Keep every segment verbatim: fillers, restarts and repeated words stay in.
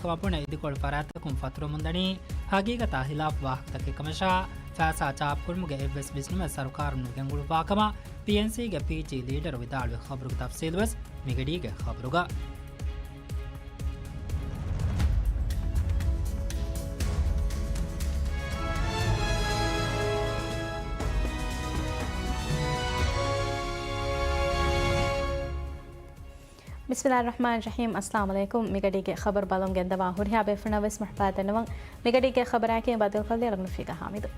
ވަ ބުނެ އިދިކޮޅު ފަރާތްތަކުން ފަތުރަމުންދަނީ ހަގީގަތާ ހިލާފް ވާހަކަތަކެއް ކަމަށާ، ފައިސާ ޗާޕުކުރުމުގެ އެއްވެސް ވިސްނުމެއް ސަރުކާރުން ނުގެންގުޅުއްވާ ކަމަށް ޕީއެންސީގެ ޕީޖީ ލީޑަރު ވިދާޅުވި ޚަބަރުގެ ތަފްސީލުވެސް މިގަޑީގެ ޚަބަރުގަ. ބިސްމިﷲ އައްރަޙްމާނި އައްރަޙީމް. އައްސަލާމު ޢަލައިކުމް. މިގަޑީގެ ޚަބަރު ބަލަމުން ގެންދަވާ ހުރިހާ ބޭފުޅުންނަށް ވެސް މަރުޙަބާ ދަންނަވަން. މިގަޑީގެ ޚަބަރާއެކީ ބަދަލުކޮށްލީ އަޅުގަނޑު ރަފީގާ ޙާމިދު.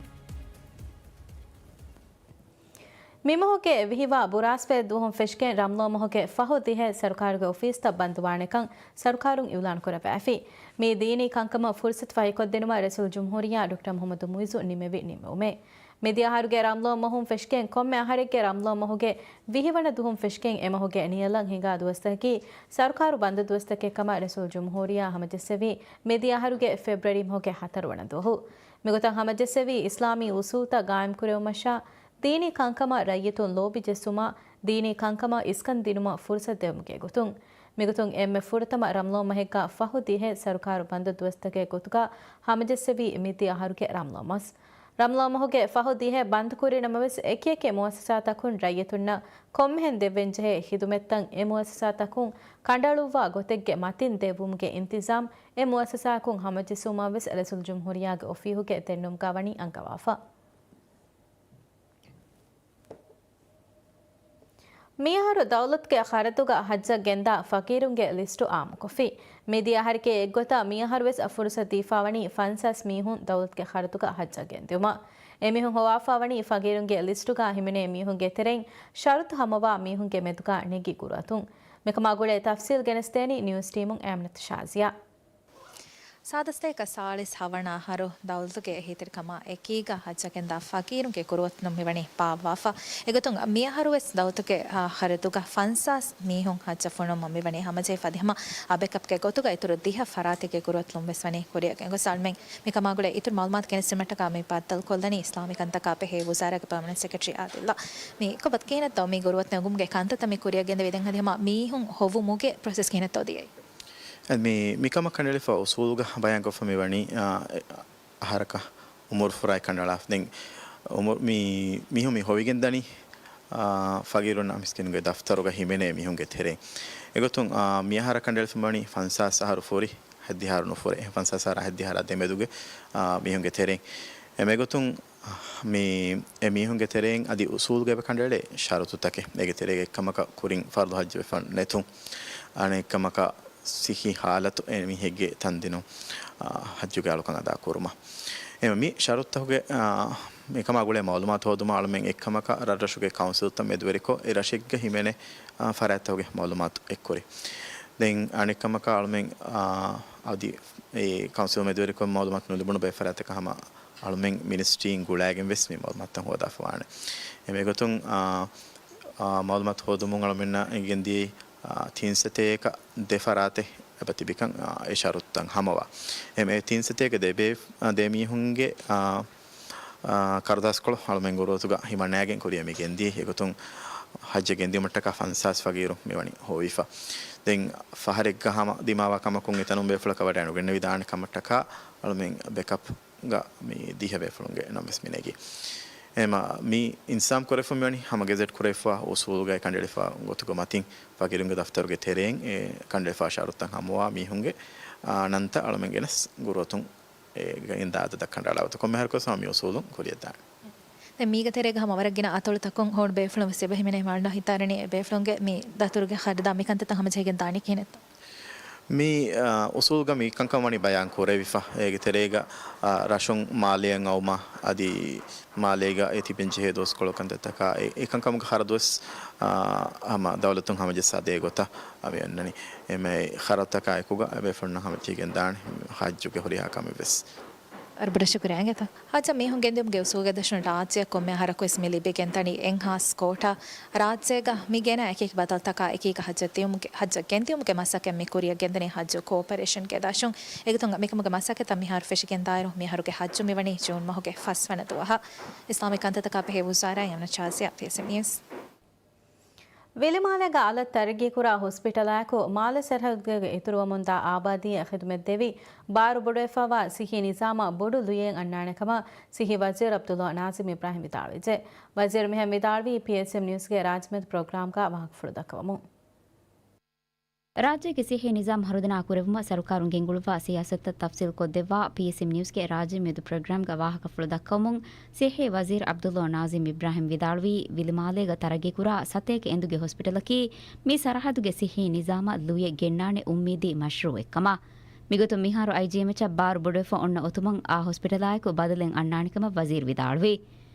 މިމަހުގެ ވިހިވާ ބުރާސްފޭ ދުވަހުން ފެށިގެން ރަމްޟާން މަހުގެ ފަހު ދިހަ ސަރުކާރުގެ އޮފީސްތައް ބަންދުވާނެކަން ސަރުކާރުން އިޢުލާން ކުރައްވައިފި. މި ދީނީ ކަންކަމަށް ފުރުޞަތު ފަހިކޮށްދިނުމަށް ރައީސުލްޖުމްހޫރިއްޔާ ޑޮކްޓަރ މުޙައްމަދު މުޢިއްޒު ނިމެވި ނިމުމެވެ. މިދިޔަ އަހަރުގެ ރަމްޟާން މަހުން ފެށިގެން ކޮންމެ އަހަރެއްގެ ރަމްޟާން މަހުގެ ވިހި ވަނަ ދުވަހުން ފެށިގެން އެ މަހުގެ ނިޔަލަށް ހިނގާ ދުވަސްތަކަކީ ސަރުކާރު ބަންދު ދުވަސްތަކެއް ކަމަށް ރައީސުލްޖުމްހޫރިއްޔާ ހަމަޖައްސެވީ މިދިޔަ އަހަރުގެ ފެބްރުއަރީ މަހުގެ ހަތަރު ވަނަ ދުވަހު. މިގޮތަށް ހަމަޖެއްސެވީ އިސްލާމީ އުސޫލްތައް ގާއިމްކުރެވުމަށާ، ދީނީ ކަންކަމަށް ރައްޔިތުން ލޯބި ޖެއްސުމާ، ދީނީ ކަންކަމަށް އިސްކަން ދިނުމަށް ފުރުޞަތު ދެވުމުގެ ގޮތުން. މިގޮތުން އެންމެ ފުރަތަމަ ރަމްޟާން މަހެއްގަ ފަހު ދިހަ ސަރުކާރު ބަންދު ދުވަސްތަކެއް ގޮތުގަ ހަމަޖެއްސެވީ މިދިޔަ އަހަރުގެ ރަމްޟާން މަސް. ރަމްޟާން މަހުގެ ފަހު ދިހަ ބަންދު ކުރި ނަމަވެސް، އެކިއެކި މުއައްސަސާތަކުން ރައްޔިތުންނަށް ކޮންމެހެން ދެއްވެންޖެހޭ ޚިދުމަތްތައް އެ މުއައްސަސާތަކުން ކަނޑައަޅުއްވާ ގޮތެއްގެ މަތިން ދެއްވުމުގެ އިންތިޒާމް އެ މުއައްސަސާއަކުން ހަމަޖެއްސުމަށްވެސް ރައީސުލްޖުމްހޫރިއްޔާގެ އޮފީހުގެ ދެންނެވުމުގަ ވަނީ އަންގަވާފަ. މިއަހަރު ދައުލަތުގެ ޚަރަދުގަ ޙައްޖަށް ގެންދާ ފަޤީރުންގެ ލިސްޓު އާއްމުކޮށްފި. މިދިޔަ އަހަރެކޭ އެއްގޮތަށް މިއަހަރުވެސް ފުރުޞަތު ދީފާވަނީ ފަންސާސް މީހުން ދައުލަތުގެ ޚަރަދުގަ ޙައްޖަށް ގެންދިއުމަށް. އެމީހުން ހޮވާފާވަނީ ފަޤީރުންގެ ލިސްޓުގަ ހިމެނޭ މީހުންގެ ތެރެއިން ޝަރުތު ހަމަވާ މީހުންގެ މެދުގަ ނެގި ގުރުއަތުން. މިކަމާ ގުޅޭ ތަފްޞީލް ގެނެސްދޭނީ ނިއުސް ޓީމުން އަމިނަތު ޝާޒިޔާ. ސާދަ ސަތޭކަ ސާޅީސް ހަވަނަ އަހަރު ދައުލަތުގެ އެހީތެރިކަމާ އެކީގަ ޙައްޖަށް ގެންދާ ފަޤީރުންގެ ގުރުއަތުން މިވަނީ ބާއްވާފަ. އެގޮތުން މިއަހަރުވެސް ދައުލަތުގެ، އާ، ޚަރަދުގަ ފަންސާސް މީހުން ޙައްޖަށް ފޮނުވުމަށް މިވަނީ ހަމަޖެހިފަ. އަދި ހަމަ ބެކަޕްގެ ގޮތުގަ އިތުރު ދިހަ ފަރާތެއްގެ ގުރުއަތުން ވެސް ވަނީ ކުރިއަށް ގެންގޮސް. އަޅުމެން މިކަމާ ގުޅޭ އިތުރު މަޢުލޫމާތު ގެނެސްދިނުމަށްޓަކާ މި ބައްދަލުކޮށްލަނީ އިސްލާމީ ކަންތަކާ ބެހޭ ވުޒާރާގެ ޕާމަނެންޓް ސެކްރެޓަރީ އާދިލް. މި ކޮބަތް ކިހިނެއްތޯ މި ގުރުއަތު ނެގުމުގެ ކަންތައްތައް މި ކުރިއަށް ގެންދެވި؟ ދެން އަދި ހަމަ މީހުން ހޮވުމުގެ ޕްރޮސެސް ކިހިނެއްތޯ ދިޔައީ؟ އަދި މި، މިކަމަށް ކަނޑައެޅިފަ އުސޫލުގަ ބަޔާންކޮށްފަ މިވަނީ، އާ، އަހަރަކަށް އުމުރު ފުރާއި ކަނޑައަޅާފަ. ދެން އުމުރު މި، މީހުން މި ހޮވިގެން ދަނީ، އާ، ފަގީރުންނާ މިސްކީނުންގެ ދަފްތަރުގަ ހިމެނޭ މީހުންގެ ތެރެއިން. އެގޮތުން، އާ، މިއަހަރަށް ކަނޑައެޅިފަ ވަނީ ފަންސާސް އަހަރު ފުރި، ހަތްދިހަ އަހަރު ނުފުރޭ. އެހެން ފަންސާސް އަހަރާ ހަތްދިހަ އަހަރާ ދެމެދުގެ، އާ، މީހުންގެ ތެރެއިން. އެ މެގޮތުން މި، އެ މީހުންގެ ތެރެއިން އަދި އުސޫލުގަ އެބަ ކަނޑައެޅޭ ޝަރުތުތަކެއް. އޭގެ ތެރޭގަ އެއްކަމަކަށް ކުރިން ފަރުޟު ޙައްޖު ވެފަ ނެތުން. އަނެއްކަމަކަށް ސިއްހީ ޙާލަތު އެ މީހެއްގެ ތަންދިނުން، އާ، ޙައްޖުގެ އަޅުކަން އަދާކުރުމަށް. އެ މި ޝަރުތުތަކުގެ، އާ، މިކަމާ ގުޅޭ މަޢުލޫމާތު ހޯދުމަށް އަޅުމެން އެއްކަމަކަށް ރަށްރަށުގެ ކައުންސިލްތައް މެދުވެރިކޮށް، އެ ރަށެއްގަ ހިމެނޭ، އާ، ފަރާތްތަކުގެ މަޢުލޫމާތު އެއްކުރި. ދެން އަނެއްކަމަކަށް އަޅުމެން، އާ، އަދި އެ ކައުންސިލް މެދުވެރިކޮށް މަޢުލޫމާތު ނުލިބުނު ބޭފަރާތްތަކަށް ހަމަ އަޅުމެން މިނިސްޓްރީން ގުޅާގެން ވެސް މި މަޢުލޫމާތުތައް ހޯދާފަވާނެ. އެމެގޮތުން، އާ، އާ، މަޢުލޫމާތު ހޯދުމުން އަޅުމެންނަށް އެނގެންދިޔައީ، އާ، ތިން ސަތޭކަ ދެ ފަރާތެއް އެބަ ތިބިކަން، އާ، އެ ޝަރުތުތައް ހަމަވާ. އެމެ ތިން ސަތޭކަ ދެ ބޭ-، އާ، ދެ މީހުންގެ، އާ، އާ، ކަރުދާސްކޮޅު އަޅުމެން ގުރުއަތުގަ ހިމަނާގެން ކުރިއަށް މި ގެންދިޔަ. އެގޮތުން ޙައްޖަށް ގެންދިއުމަށްޓަކާ ފަންސާސް ފަގީރު މިވަނީ ހޮވިފަ. ދެން ފަހަރެއްގަ ހަމަ ދިމާވާ ކަމަކުން އެތަނުން ބޭފުޅަކަށް ވަޑައިނުގެންނެވިދާނެ ކަމަށްޓަކާ އަޅުމެން ބެކަޕް ގަ މި ދިހަ ބޭފުޅުންގެ ނަން ވެސް މި ނެގި. އެމަ މި އިންތިޒާމް ކުރެފަ މިވަނީ ހަމަ ގެޒެޓް ކުރެފަ އުސޫލުގައި ކަނޑައެޅިފަ ގޮތުގެ މަތިން ފަގީރުންގެ ދަފްތަރުގެ ތެރެއިން އެ ކަނޑައެޅިފަ ޝަރުތައް ހަމަވާ މީހުންގެ، އާ، ނަންތައް އަޅުމެން ގެނެސް ގުރުއަތުން އެ ގެންދާ އަދަދަށް ކަނޑައަޅާ ގޮތަށް ކޮންމެ އަހަރަކުވެސް ހަމަ މި އުސޫލުން ކުރިއަށްދާނެ. ދެން މީގެ ތެރޭގަ ހަމަ ވަރަށް ގިނަ އަތޮޅުތަކުން ހޮން ބޭފުޅުން ވެސް އެބަ ހިމެނޭ މާނަ ހިތާރަނީ އެ ބޭފުޅުންގެ މި ދަތުރުގެ ޚަރަދާ މި ކަންތައްތައް ހަމަޖެހިގެން ދާނީ ކިހިނެއްތޯ؟ މި، އާ، އުސޫލުގަ މި ކަންކަން ވަނީ ބަޔާން ކުރެވިފަ. އޭގެ ތެރޭގަ، އާ، ރަށުން މާލެއަށް އައުމަށް އަދި މާލޭގަ އެ ތިބެން ޖެހޭ ދުވަސްކޮޅު ކަންތައްތަކާ އެ، އެ ކަންކަމުގެ ޚަރަދުވެސް، އާ، ހަމަ ދައުލަތުން ހަމަޖައްސާ ދޭ ގޮތަށް އަ، މި އަންނަނީ. އެމެ ޚަރަދުތަކާ އެކުގަ އެބޭފުޅުންނަށް ހަމަޖެހިގެން ދާނެ ޙައްޖުގެ ހުރިހާ ކަމެއް ވެސް. ވަރަށް ބޮޑަށް ޝުކުރިއްޔާ އިނގޭތޯ. ޙައްޖަށް މީހުން ގެންދިއުމުގެ އުސޫލުގެ ދަށުން ރާއްޖެއަށް ކޮންމެ އަހަރަކުވެސް މި ލިބިގެން ދަނީ އެއްހާސް ކޯޓާ. ރާއްޖޭގަ މި ގެނައި އެކި އެކި ބަދަލުތަކާ އެކީގަ ޙައްޖަށް ދިއުމުގެ، ޙައްޖަށް ގެންދިއުމުގެ މަސައްކަތް މި ކުރިއަށް ގެންދަނީ ޙައްޖު ކޯޕަރޭޝަންގެ ދަށުން. އެގޮތުން މިކަމުގެ މަސައްކަތްތައް މިހާރު ފެށިގެން ދާއިރު، މިއަހަރުގެ ޙައްޖު މިވަނީ ޖޫން މަހުގެ ފަސްވަނަ ދުވަހަށް. އިސްލާމީ ކަންތައްތަކާ ބެހޭ ވުޒާރާއިން އަމިނަ ޝާޒިޔާ، ޕީއެސްއެމް ނިއުސް. ވިލިމާލޭގަ އަލަށް ތަރައްގީކުރާ ހޮސްޕިޓަލާއެކު މާލެ ސަރަހައްދުގެ އިތުރުވަމުންދާ އާބާދީއަށް ޚިދުމަތްދެވި، ބާރު ބޮޑުވެފައިވާ ސިއްހީ ނިޒާމަށް ބޮޑު ލުޔެއް އަންނާނެ ކަމަށް ސިއްހީ ވަޒީރު ޢަބްދުﷲ ނާޒިމް އިބްރާހިމް ވިދާޅުވިއްޖެ. ވަޒީރު މިހެން ވިދާޅުވީ ޕީއެސްއެމް ނިއުޒްގެ ރާއްޖެމެދު ޕްރޮގްރާމްގަ ވާހަކަފުޅު ދައްކަވަމުން. ރާއްޖޭގެ ސިއްހީ ނިޒާމް ހަރުދަނާ ކުރެއްވުމަށް ސަރުކާރުން ގެންގުޅުއްވާ ސިޔާސަތުތައް ތަފްސީލް ކޮށްދެއްވާ ޕީއެސްއެމް ނިއުޒްގެ ރާއްޖެ މިއަދު ޕްރޮގްރާމްގަ ވާހަކަފުޅު ދައްކަވަމުން ސިއްހީ ވަޒީރު ޢަބްދުﷲ ނާޒިމް އިބްރާހިމް ވިދާޅުވީ، ވިލިމާލޭގަ ތަރައްގީކުރާ ސަތޭކަ އެނދުގެ ހޮސްޕިޓަލަކީ މި ސަރަހައްދުގެ ސިއްހީ ނިޒާމަށް ލުޔެއް ގެންނާނެ އުއްމީދީ މަޝްރޫއެއްކަމަށް. މިގޮތުން މިހާރު އައިޖީއެމްއެޗަށް ބާރު ބޮޑުވެފަ އޮންނަ އޮތުމަށް އާ ހޮސްޕިޓަލާއެކު ބަދަލެއް އަންނާނެ ކަމަށް ވަޒީރު ވިދާޅުވި.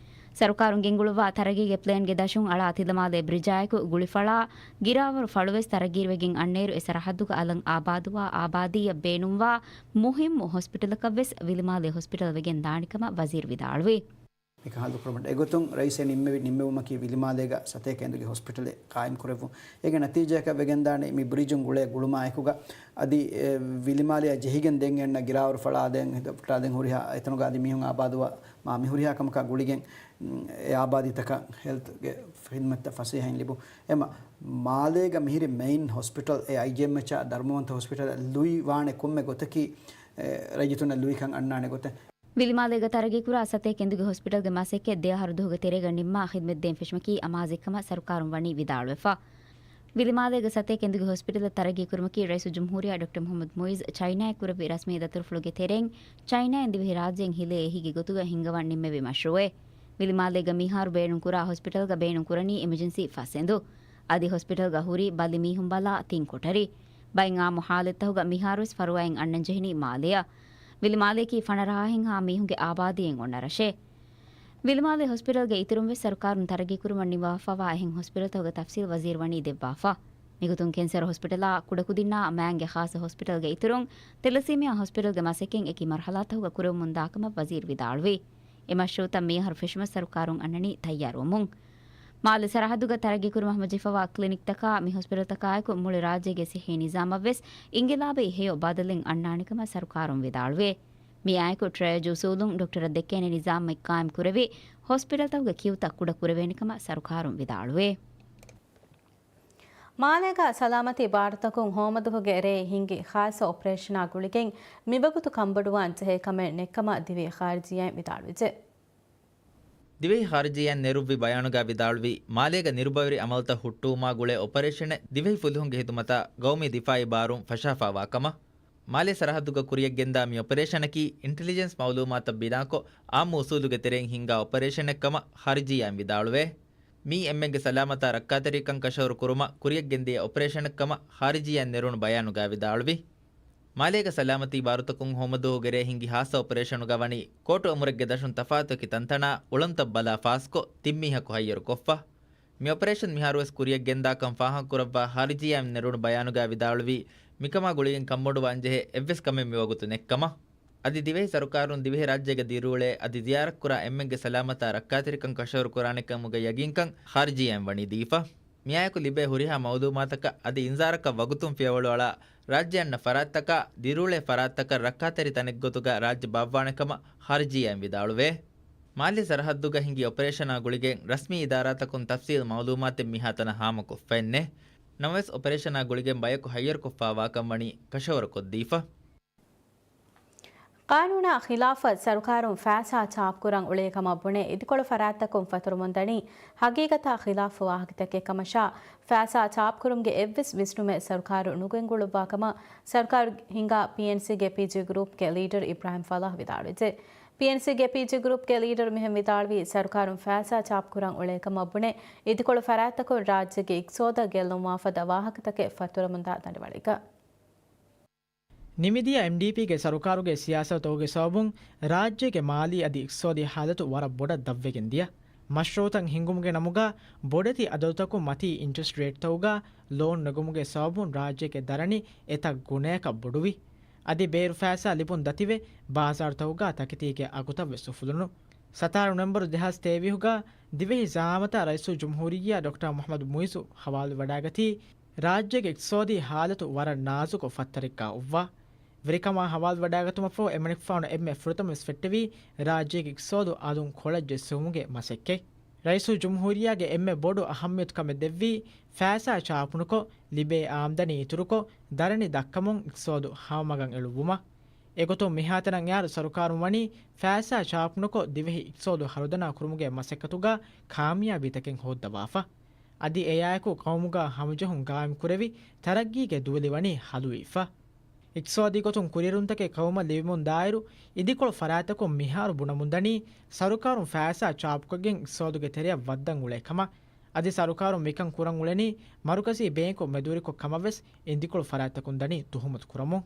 ސަރުކާރުން ގެންގުޅުއްވާ ތަރައްގީގެ ޕްލޭންގެ ދަށުން އަޅާ ތިލަމާލޭ ބްރިޖާއެކު ގުޅިފަޅާ ގިރާވަރު ފަޅުވެސް ތަރައްގީވެގެން އަންނައިރު އެ ސަރަހައްދުގަ އަލަށް އާބާދުވާ އާބާދީއަށް ބޭނުންވާ މުހިއްމު ހޮސްޕިޓަލަކަށްވެސް ވިލިމާލޭ ހޮސްޕިޓަލް ވެގެން ދާނެ ކަމަށް ވަޒީރު ވިދާޅުވި. މިކަހަލަ ކުރުމަށް އެގޮތުން ރައީސް ނިންމެވި، ނިންމެވުމަކީ ވިލިމާލޭގަ ސަތޭކަ އެނދުގެ ހޮސްޕިޓަލެއް ޤާއިމް ކުރެއްވުން. އޭގެ ނަތީޖާއަކަށް ވެގެންދާނެ މި ބްރިޖުން ގުޅޭ ގުޅުމާއެކުގަ އަދި، އެ، ވިލިމާލެއަށް ޖެހިގެން ދެން އެންނަ ގިރާވަރު ފަޅާ ދެން ހިދަ-، ފަޅާ ދެން ހުރިހާ އެތަނުގަ އަދި މީހުން އާބާދުވާ މާ މި ހުރިހާ ކަމަކާ ގުޅިގެން، އެ އާބާދީތަކަށް ހެލްތުގެ ޚިދުމަތްތައް ފަސޭހައިން ލިބުން. އެމަ މާލޭގަ މިހިރި މެއިން ހޮސްޕިޓަލް އެ އައިޖީއެމްއެޗާ ދަރުމަވަންތަ ހޮސްޕިޓަލަށް ލުއި ވާނެ ކޮންމެ ގޮތަކީ، އެ، ރައްޔިތުންނަށް ލުއިކަން އަންނާނެ ގޮތެއް. ވިލިމާލޭގަ ތަރައްގީކުރާ ސަތޭކަ އެނދުގެ ހޮސްޕިޓަލްގެ މަސައްކަތް ދެ އަހަރު ދުވަހުގެ ތެރޭގަ ނިންމާ ޚިދުމަތް ދޭން ފެށުމަކީ އަމާޒެއްކަމަށް ސަރުކާރުން ވަނީ ވިދާޅުވެފަ. ވިލިމާލޭގެ ސަތޭކަ އެނދުގެ ހޮސްޕިޓަލަށް ތަރައްގީކުރުމަކީ ރައީސުލްޖުމްހޫރިއްޔާ ޑޮކްޓަރ މުޙައްމަދު މުޢިއްޒު ޗައިނާއަށް ކުރެއްވި ރަސްމީ ދަތުރުފުޅުގެ ތެރެއިން ޗައިނާއިން ދިވެހިރާއްޖެއިން ހިލޭ އެހީގެ ގޮތުގަ ހިންގަވަން ނިންމެވި މަޝްރޫޢެއް. ވިލިމާލޭގަ މިހާރު ބޭނުންކުރާ ހޮސްޕިޓަލްގަ ބޭނުންކުރަނީ އެމަޖެންސީ ފަސް އެނދު. އަދި ހޮސްޕިޓަލްގަ ހުރީ ބަލި މީހުން ބަލާ ތިން ކޮޓަރި. ބައެއް އާއްމު ޙާލަތްތަކުގަ މިހާރުވެސް ފަރުވާއެއް އަންނަންޖެހެނީ މާލެއަށް. ވިލިމާލެއަކީ ފަނަރަހާހެންހާ މީހުންގެ އާބާދީއެއް އޮންނަ ރަށެއް. ވިލިމާލެ ހޮސްޕިޓަލްގެ އިތުރުން ވެސް ސަރުކާރުން ތަރައްގީކުރުމަށް ނިންމަވާފައިވާ އެހެން ހޮސްޕިޓަލްތަކުގެ ތަފްސީލް ވަޒީރު ވަނީ ދެއްވާފަ. މިގޮތުން ކެންސަރ ހޮސްޕިޓަލާ، ކުޑަކުދިންނާ މާންގެ ޚާއްޞަ ހޮސްޕިޓަލްގެ އިތުރުން ތެލަސީމިއާ ހޮސްޕިޓަލްގެ މަސައްކަތް އެކި މަރުޙަލާތަކުގަ ކުރެވެމުންދާކަމަށް ވަޒީރު ވިދާޅުވި. އެ މަޝްރޫޢުތައް މިއަހަރު ފެށުމަށް ސަރުކާރުން އަންނަނީ ތައްޔާރުވަމުން. މާލެ ސަރަޙައްދުގަ ތަރައްގީކުރުމަށް ހަމަޖެހިފައިވާ ކްލިނިކްތަކާ މި ހޮސްޕިޓަލްތަކާއެކު މުޅި ރާއްޖޭގެ ސިއްހީ ނިޒާމަށްވެސް އިންގިލާބީ ހެޔޮ ބަދަލެއް އަންނާނެކަމަށް ސަރުކާރުން ވިދާޅުވޭ. މިއާއެކު ޓްރަޔަޖު އުސޫލުން ޑޮކްޓަރަށް ދެއްކޭނެ ނިޒާމެއް ޤާއިމް ކުރެވި، ހޮސްޕިޓަލްތަކުގެ ކިޔޫތައް ކުޑަ ކުރެވޭނެ ކަމަށް ސަރުކާރުން ވިދާޅުވޭ. މާލޭގަ ސަލާމަތީ ބާރުތަކުން ހޯމަދުވަހުގެ ރޭ ހިންގި ޚާއްޞަ އޮޕަރޭޝަނާ ގުޅިގެން މިވަގުތު ކަންބޮޑުވާން ޖެހޭ ކަމެއް ނެތްކަމަށް ދިވެހި ޚާރިޖިއްޔާއިން ވިދާޅުވެއްޖެ. ދިވެހި ޚާރިޖިއްޔާއިން ނެރުއްވި ބަޔާނުގަ ވިދާޅުވީ، މާލޭގަ ނިރުބަވެރި އަމަލުތައް ހުއްޓުވުމާ ގުޅޭ އޮޕަރޭޝަނެއް ދިވެހި ފުލުހުންގެ ޚިދުމަތާ ގައުމީ ދިފާއީ ބާރުން ފަށާފައިވާ ކަމަށް. މާލޭ ސަރަޙައްދުގަ ކުރިޔަށްގެންދާ މި އޮޕަރޭޝަނަކީ އިންޓެލިޖެންސް މައުލޫމާތަށް ބިނާކޮށް، އާއްމު އުސޫލުގެ ތެރެއިން ހިންގާ އޮޕަރޭޝަނެއް ކަމަށް ޚާރިޖިއްޔާއިން ވިދާޅުވޭ. މީ އެންމެންގެ ސަލާމަތާ ރައްކާތެރިކަން ކަށަވަރު ކުރުމަށް ކުރިޔަށްގެންދިޔަ އޮޕަރޭޝަނެއް ކަމަށް ޚާރިޖިއްޔާއިން ނެރުނު ބަޔާނުގަ ވިދާޅުވި. މާލޭގެ ސަލާމަތީ ބާރުތަކުން ހޯމަދުވަހުގެ ރޭ ހިންގި ޚާއްޞަ އޮޕަރޭޝަނުގަ ވަނީ ކޯޓު އަމުރެއްގެ ދަށުން ތަފާތު އެކި ތަންތަނާ އުޅަނދުތައް ބަލާ ފާސްކޮށް، ތިން މީހަކު ހައްޔަރު ކޮށްފަ. މި އޮޕަރޭޝަން މިހާރުވެސް ކުރިޔަށް ގެންދާކަން ފާހަގަކުރައްވާ ޚާރިޖިއްޔާއިން ނެރުނު ބަޔާނުގަ ވިދާޅުވީ، މިކަމާ ގުޅިގެން ކަންބޮޑުވާން ޖެހޭ އެއްވެސް ކަމެއް މިވަގުތު ނެތްކަމަށް. އަދި ދިވެހި ސަރުކާރުން ދިވެހިރާއްޖޭގަ ދިރިއުޅޭ އަދި ޒިޔާރަތްކުރާ އެންމެންގެ ސަލާމަތާ ރައްކާތެރިކަން ކަށަވަރު ކުރާނެ ކަމުގެ ޔަގީންކަން ޚާރިޖިއްޔާއިން ވަނީ ދީފަ. މިއާއެކު ލިބޭ ހުރިހާ މައުލޫމާތަކަށް އަދި އިންޒާރަކަށް ވަގުތުން ފިޔަވަޅުއަޅާ، ރާއްޖެ އަންނަ ފަރާތްތަކާ، ދިރިއުޅޭ ފަރާތްތަކަށް ރައްކާތެރި ތަނެއްގޮތުގަ ރާއްޖެ ބާއްވާނެ ކަމަށް ޚާރިޖިއްޔާއިން ވިދާޅުވޭ. މާލެ ސަރަޙައްދުގަ ހިނގި އޮޕަރޭޝަނާ ގުޅިގެން ރަސްމީ އިދާރާތަކުން ތަފްސީލް މައުލޫމާތެއް މިހާތަނަށް ހާމަކޮށްފައެއްނެއް. ނަމަވެސް އޮޕަރޭޝަނާ ގުޅިގެން ބަޔަކު ހައްޔަރުކޮށްފައިވާކަން ވަނީ ކަށަވަރުކޮށްދީފަ. ޤާނޫނާ ޚިލާފަށް ސަރުކާރުން ފައިސާ ޗާޕްކުރަން އުޅޭ ކަމަށް ބުނެ، އިދިކޮޅު ފަރާތްތަކުން ފަތުރަމުންދަނީ ހަގީގަތާ ޚިލާފު ވާހަކަތަކެއް ކަމަށާ، ފައިސާ ޗާޕްކުރުމުގެ އެއްވެސް ވިސްނުމެއް ސަރުކާރު ނުގެންގުޅުއްވާ ކަމަށް ސަރުކާރު ހިންގާ ޕީއެންސީގެ ޕީޖީ ގްރޫޕްގެ ލީޑަރު އިބްރާހިމް ފަލާހް ވިދާޅުވެއްޖެ. ޕީއެންސީގެ ޕީޖީ ގްރޫޕްގެ ލީޑަރު މިހެން ވިދާޅުވީ، ސަރުކާރުން ފައިސާ ޗާޕްކުރަން އުޅޭ ކަމަށް ބުނެ، އިދިކޮޅު ފަރާތްތަކުން ރާއްޖޭގެ އިޤްތިޞާދަށް ގެއްލުންވާ ފަދަ ވާހަކަތަކެއް ފަތުރަމުންދާ ދަނޑިވަޅީގަ. ނިމިދިޔަ އެމްޑީޕީގެ ސަރުކާރުގެ ސިޔާސަތުގެ ސަބަބުން ރާއްޖޭގެ މާލީ އަދި އިޤްތިޞާދީ ޙާލަތު ވަރަށް ބޮޑަށް ދަށްވެގެން ދިޔަ. މަޝްރޫޢުތައް ހިންގުމުގެ ނަމުގަ ބޮޑެތި އަދަދުތަކުން މަތީ އިންޓްރެސްޓް ރޭޓްތަކުގަ ލޯން ނެގުމުގެ ސަބަބުން ރާއްޖޭގެ ދަރަނި އެތައް ގުނަޔަކަށް ބޮޑުވި. އަދި ބޭރު ފައިސާ ލިބުން ދަތިވެ، ބާޒާރުތަކުގަ ތަކެތީގެ އަގުތައްވެސް އުފުލުނު. ސަތާރަ ނޮވެމްބަރު ދެހާސް ތޭވީސްގަ ދިވެހި ޒަޢާމަތާ ރައީސުލްޖުމްހޫރިއްޔާ ޑޮކްޓަރ މުޙައްމަދު މުޢިއްޒު ހަވާލުވެވަޑައިގަތީ، ރާއްޖޭގެ އިޤްތިޞާދީ ޙާލަތު ވަރަށް ނާޒުކު ފައްތަރެއްގަ އޮއްވާ. ވެރިކަމާ ހަވާލުވެވަޑައިގަތުމަށްފަހު އެމަނިކުފާނު އެންމެ ފުރަތަމަވެސް ފެއްޓެވީ، ރާއްޖޭގެ އިޤްތިޞާދު އަލުން ކޮޅަށް ޖެއްސެވުމުގެ މަސައްކަތް. ރައީސުލްޖުމްހޫރިއްޔާގެ އެންމެ ބޮޑު އަހައްމިޔަތު ކަމެއް ދެއްވީ، ފައިސާ ޗާޕުނުކޮށް، ލިބޭ އާމްދަނީ އިތުރުކޮށް، ދަރަނި ދައްކަމުން އިޤްތިޞާދު ހަމަމަގަށް އެޅުއްވުމަށް. އެގޮތުން މިހާތަނަށް އައިއިރު ސަރުކާރުން ވަނީ ފައިސާ ޗާޕުނުކޮށް، ދިވެހި އިޤްތިޞާދު ހަރުދަނާ ކުރުމުގެ މަސައްކަތުގަ ކާމިޔާބީތަކެއް ހޯއްދަވާފަ. އަދި އެއާއެކު ޤައުމުގަ ހަމަޖެހުން ގާއިމްކުރެވި، ތަރައްގީގެ ދުވެލި ވަނީ ހަލުވިފަ. އިޤްތިޞާދީ ގޮތުން ކުރިއެރުންތަކެއް ޤައުމަށް ލިބެމުން ދާއިރު، އިދިކޮޅު ފަރާތްތަކުން މިހާރު ބުނަމުންދަނީ، ސަރުކާރުން ފައިސާ ޗާޕުކޮށްގެން އިޤްތިޞާދުގެ ތެރެއަށް ވައްދަން އުޅޭ ކަމަށް. އަދި ސަރުކާރުން މިކަން ކުރަން އުޅެނީ، މަރުކަޒީ ބޭންކު މެދުވެރިކޮށް ކަމަށް ވެސް އިދިކޮޅު ފަރާތްތަކުން ދަނީ ތުހުމަތު ކުރަމުން.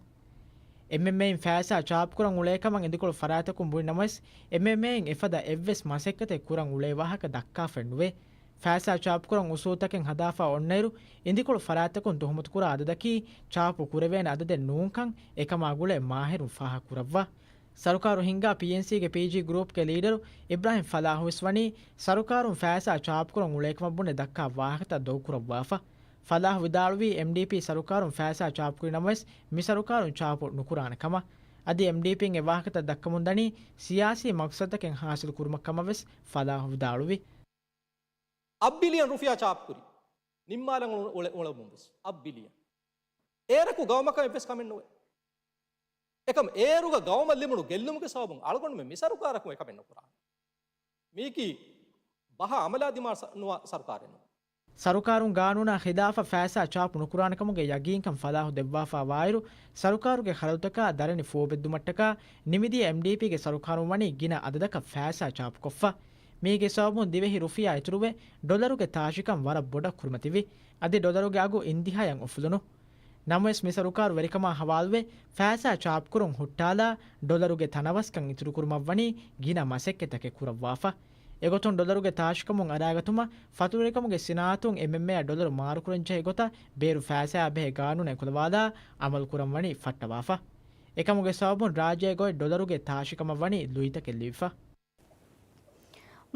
އެމްއެމްއޭއިން ފައިސާ ޗާޕުކުރަން އުޅޭ ކަމަށް އިދިކޮޅު ފަރާތްތަކުން ބުނި ނަމަވެސް، އެމްއެމްއޭއިން އެފަދަ އެއްވެސް މަސައްކަތެއް ކުރަން އުޅޭ ވާހަކަ ދައްކާފައެއް ނުވޭ. ފައިސާ ޗާޕުކުރަން އުސޫލުތަކެއް ހަދާފަ އޮންނައިރު، އިދިކޮޅު ފަރާތްތަކުން ތުހުމަތުކުރާ އަދަދަކީ، ޗާޕު ކުރެވޭނެ އަދަދެއް ނޫންކަން، އެކަމާ ގުޅޭ މާހިރުން ފާހަގަކުރައްވާ. ސަރުކާރު ހިންގާ ޕީއެންސީގެ ޕީޖީ ގްރޫޕްގެ ލީޑަރު އިބްރާހިމް ފަލާހު ވެސް ވަނީ، ސަރުކާރުން ފައިސާ ޗާޕުކުރަން އުޅޭކަމަށް ބުނެ ދައްކާ ވާހަކަތައް ދޮގުކުރައްވާފަ. ފަލާހު ވިދާޅުވީ، އެމްޑީޕީ ސަރުކާރުން ފައިސާ ޗާޕުކުރި ނަމަވެސް، މި ސަރުކާރުން ޗާޕު ނުކުރާނެ ކަމަށް. އަދި އެމްޑީޕީން އެ ވާހަކަތައް ދައްކަމުން ދަނީ، ސިޔާސީ މަޤްޞަދަކެއް ހާސިލު ކުރުމަށް ކަމަށް ވެސް ފަލާހު ވިދާޅުވި. އަށް ބިލިއަން ރުފިޔާ ޗާޕުކުރި. ނިންމާލަން އުޅ-، އުޅެ-، އުޅެމުން ވެސް. އަށް ބިލިއަން. އޭރަކު ގައުމަކަށް އެއްވެސް ކަމެއް ނުވޭ. އެކަމް އޭރުގަ ގައުމަށް ލިބުނު ގެއްލުމުގެ ސަބަބުން އަޅުގަނޑުމެން މި ސަރުކާރަކުން އެކަމެއް ނުކުރާނެ. މީކީ ބަހާ އަމަލާ ދިމާ ސަ-، ނުވާ ސަރުކާރެއް ނޫން. ސަރުކާރުން ގާނޫނާ ޚިލާފަށް ފައިސާ ޗާޕު ނުކުރާނެކަމުގެ ޔަގީންކަން ފަލާހު ދެއްވާފާ ވާއިރު، ސަރުކާރުގެ ޚަރަދުތަކާ ދަރަނި ފޫބެއްދުމަށްޓަކާ ނިމިދިޔަ އެމްޑީޕީގެ ސަރުކާރުން ވަނީ ގިނަ އަދަދަކަށް ފައިސާ ޗާޕުކޮށްފަ. މީގެ ސަބަބުން ދިވެހި ރުފިޔާ އިތުރުވެ، ޑޮލަރުގެ ތާށިކަން ވަރަށް ބޮޑަށް ކުރިމަތިވި. އަދި ޑޮލަރުގެ އަގު އިންތިހާޔަށް އުފުލުނު. ނަމަވެސް، މި ސަރުކާރު ވެރިކަމާ ހަވާލުވެ، ފައިސާ ޗާޕުކުރުން ހުއްޓާލާ، ޑޮލަރުގެ ތަނަވަސްކަން އިތުރުކުރުމަށްވަނީ ގިނަ މަސައްކަތްތަކެއް ކުރައްވާފަ. އެގޮތުން ޑޮލަރުގެ ތާށިކަމުން އަރާގަތުމަށް، ފަތުރުވެރިކަމުގެ ސިނާއަތުން އެމްއެމްއޭއަށް ޑޮލަރު މާރުކުރަންޖެހޭ ގޮތަށް ބޭރު ފައިސާއާ ބެހޭ ގާނޫނެއް އެކުލަވާލާ އަމަލުކުރަން ވަނީ ފައްޓަވާފަ. އެކަމުގެ ސަބަބުން ރާއްޖޭގައި ޑޮލަރުގެ ތާށިކަމަށް ވަނީ ލުއިތަކެއް ލިބިފަ.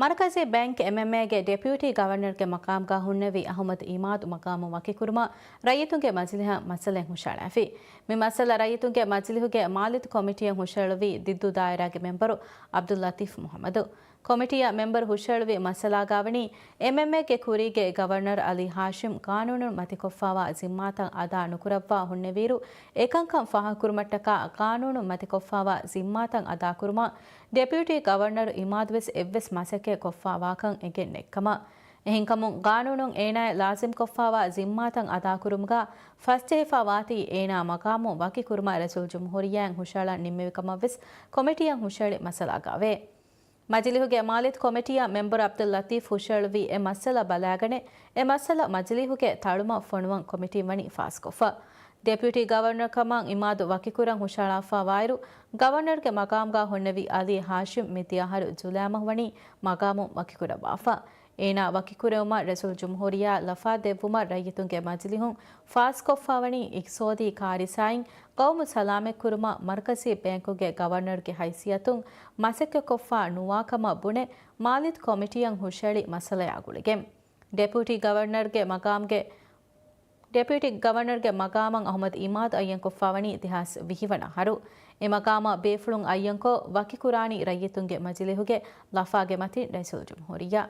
މަރުކަޒީ ބޭންކް، އެމްއެމްއޭގެ ޑެޕިއުޓީ ގަވަރނަރުގެ މަޤާމުގަ ހުންނެވި އަޙުމަދު އިމާދު މަޤާމު ވަކިކުރުމަށް ރައްޔިތުންގެ މަޖިލިހަށް މައްސަލައެއް ހުށައަޅާފި. މި މައްސަލަ ރައްޔިތުންގެ މަޖިލިހުގެ މާލިތު ކޮމިޓީއަށް ހުށައެޅުއްވީ ދިއްދޫ ދާއިރާގެ މެމްބަރު ޢަބްދުއްލަޠީފް މުޙައްމަދު. ކޮމިޓީއަށް މެމްބަރު ހުށައެޅުއްވި މައްސަލާގާވަނީ، އެމްއެމްއޭގެ ކުރީގެ ގަވަރނަރު ޢަލީ ހާޝިމް ޤާނޫނުން މަތިކޮށްފާވާ ޒިންމާތައް އަދާ ނުކުރައްވާ ހުންނެވިއިރު، އެކަންކަން ފާހަގަކުރުމަށްޓަކާ ޤާނޫނުން މަތިކޮށްފާވާ ޒިންމާތައް އަދާކުރުމަށް ޑެޕިއުޓީ ގަވަރނަރު އިމާދުވެސް އެއްވެސް މަސައްކަތް ކޮށްފާވާކަން އެނގެން ނެތްކަމަށް. އެހެންކަމުން، ގާނޫނުން އޭނާއަށް ލާޒިމްކޮށްފާވާ ޒިންމާތައް އަދާކުރުމުގަ ފަސްޖެހިފާވާތީ އޭނާ މަޤާމު ވަކިކުރުމަށް ރައީސުލްޖުމްހޫރިއްޔާއަށް ހުށައަޅަން ނިންމެވި ކަމަށްވެސް ކޮމިޓީއަށް ހުށައެޅި މައްސަލާގައެވޭ. މަޖިލިހުގެ މާލިތު ކޮމިޓީއަށް މެމްބަރު ޢަބްދުއްލަޠީފް ހުށައެޅުއްވި އެ މައްސަލަ ބަލާގަނެ، އެ މައްސަލަ މަޖިލިހުގެ ތަޅުމަށް ފޮނުވަން ކޮމިޓީން ވަނީ ފާސްކޮށްފަ. ޑެޕިއުޓީ ގަވަރނަރު ކަމަށް އިމާދު ވަކިކުރަން ހުށައަޅާފާވާއިރު، ގަވަރނަރުގެ މަޤާމުގަ ހުންނެވި ޢަލީ ހާޝިމް މިދިޔަ އަހަރު ޖުލައި މަހު ވަނީ މަޤާމުން ވަކިކުރައްވާފަ. އޭނާ ވަކިކުރެވުމަށް ރައީސުލްޖުމްހޫރިއްޔާ ލަފާ ދެއްވުމަށް ރައްޔިތުންގެ މަޖިލިހުން ފާސްކޮށްފަވަނީ އިޤްތިޞާދީ ކާރިސާއިން ޤައުމު ސަލާމަތްކުރުމަށް މަރުކަޒީ ބޭންކުގެ ގަވަރނަރުގެ ހައިސިއްޔަތުން މަސައްކަތްކޮށްފަ ނުވާކަމަށް ބުނެ، މާލިތު ކޮމިޓީއަށް ހުށައެޅި މައްސަލަޔާ ގުޅިގެން. ޑެޕިއުޓީ ގަވަރނަރުގެ މަޤާމްގެ، ޑެޕިއުޓީ ގަވަރނަރުގެ މަޤާމަށް އަޙުމަދު އިމާދު އައްޔަންކޮށްފަވަނީ ދެހާސް ވިހި ވަނަ އަހަރު. އެ މަޤާމަށް ބޭފުޅުން އައްޔަންކޮށް، ވަކިކުރާނީ ރައްޔިތުންގެ މަޖިލިހުގެ ލަފާގެ މަތިން ރައީސުލްޖުމްހޫރިއްޔާ.